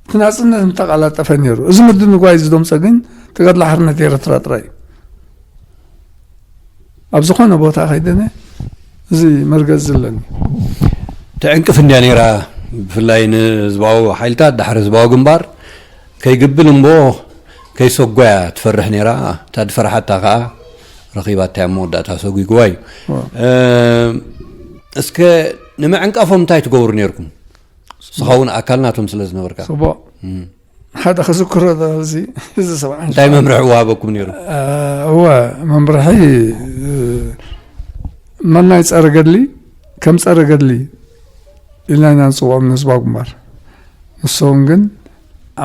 እቲ ናጽነት ምተቐላጠፈ ነይሩ። እዚ ምድንጓይ እዚ ደምፀ ግን ተጋድሎ ሓርነት ኤርትራ ጥራይ እዩ። ኣብ ዝኾነ ቦታ ከይደነ እዚ መርገጽ ዘለኒ። ትዕንቅፍ እንድያ ነይራ። ብፍላይ ንህዝባዊ ሓይልታት ዳሕሪ ህዝባዊ ግንባር ከይግብል እምቦ ከይሰጎያ ትፈርሕ ነይራ። እታ ዝፈርሓታ ከዓ ረኺባታ እያ መወዳእታ ሰጒግዋ እዩ። እስከ ንምዕንቃፎም እንታይ ትገብሩ ነይርኩም? ንስኻ እውን ኣካል ናቶም ስለ ዝነበርካ። ጽቡቕ። ሓደ ክዝክሮ እዚ እዚ ሰብዓ እንታይ መምርሒ ወሃበኩም ነይሩ? እወ መምርሒ መናይ ጸረ ገድሊ ከም ጸረ ገድሊ ኢልና ኢና ንጽውዖም ንህዝባዊ ግንባር። ንሶም ግን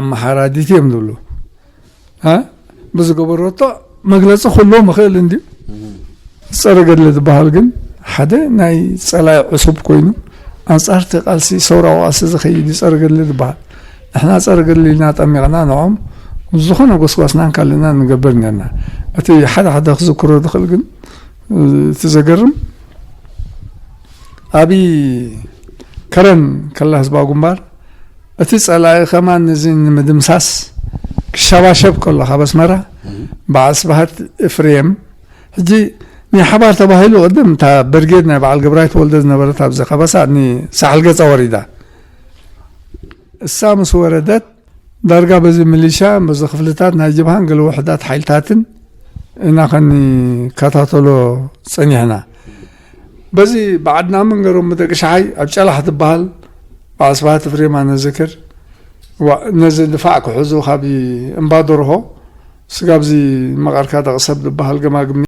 ኣመሓራዲት እዮም ዝብሉ። ብዝገበረቶ መግለፂ ክህልዎም ይኽእል እንድዩ። ፀረ ገድሊ ዝበሃል ግን ሓደ ናይ ፀላኢ ዕሱብ ኮይኑ ኣንፃርቲ ቃልሲ ሰውራዊ ቃልሲ ዝኸይድ እዩ ፀረ ገድሊ ዝበሃል። ንሕና ፀረ ገድሊ ኢልና ጠሚቕና ንዖም ዝኾነ ጎስጓስናን ካልእና ንገብር ነርና። እቲ ሓደ ሓደ ክዝክሮ ዝኽእል ግን እቲ ዘገርም ኣብይ ከረን ከላ ህዝባዊ ግንባር እቲ ጸላኢ ከማን ነዚ ንምድምሳስ ክሸባሸብ ከሎ ካብ ኣስመራ በዓል ስብሃት እፍሬም ሕጂ ናይ ሓባር ተባሂሉ ቅድም እታ በርጌድ ናይ በዓል ገብራይ ተወልደ ዝነበረት ኣብዚ ከበሳ ንሳሕል ገጻ ወሪዳ እሳ ምስ ወረደት ዳርጋ በዚ ሚሊሻ በዚ ክፍልታት ናይ ጀብሃን ገለ ውሕዳት ሓይልታትን ኢና ከንከታተሎ ጸኒሕና። በዚ ብዓድና መንገሮም ብደቂ ሸሓይ ኣብ ጨላሕ ትበሃል በዓል ስብሃት እፍሬም ኣነ ዝክር ነዚ ድፋዕ ክሕዙ ካብ እምባ ደርሆ ስጋብ እዚ መቐርካ ደቂ ሰብ ዝበሃል ገማግም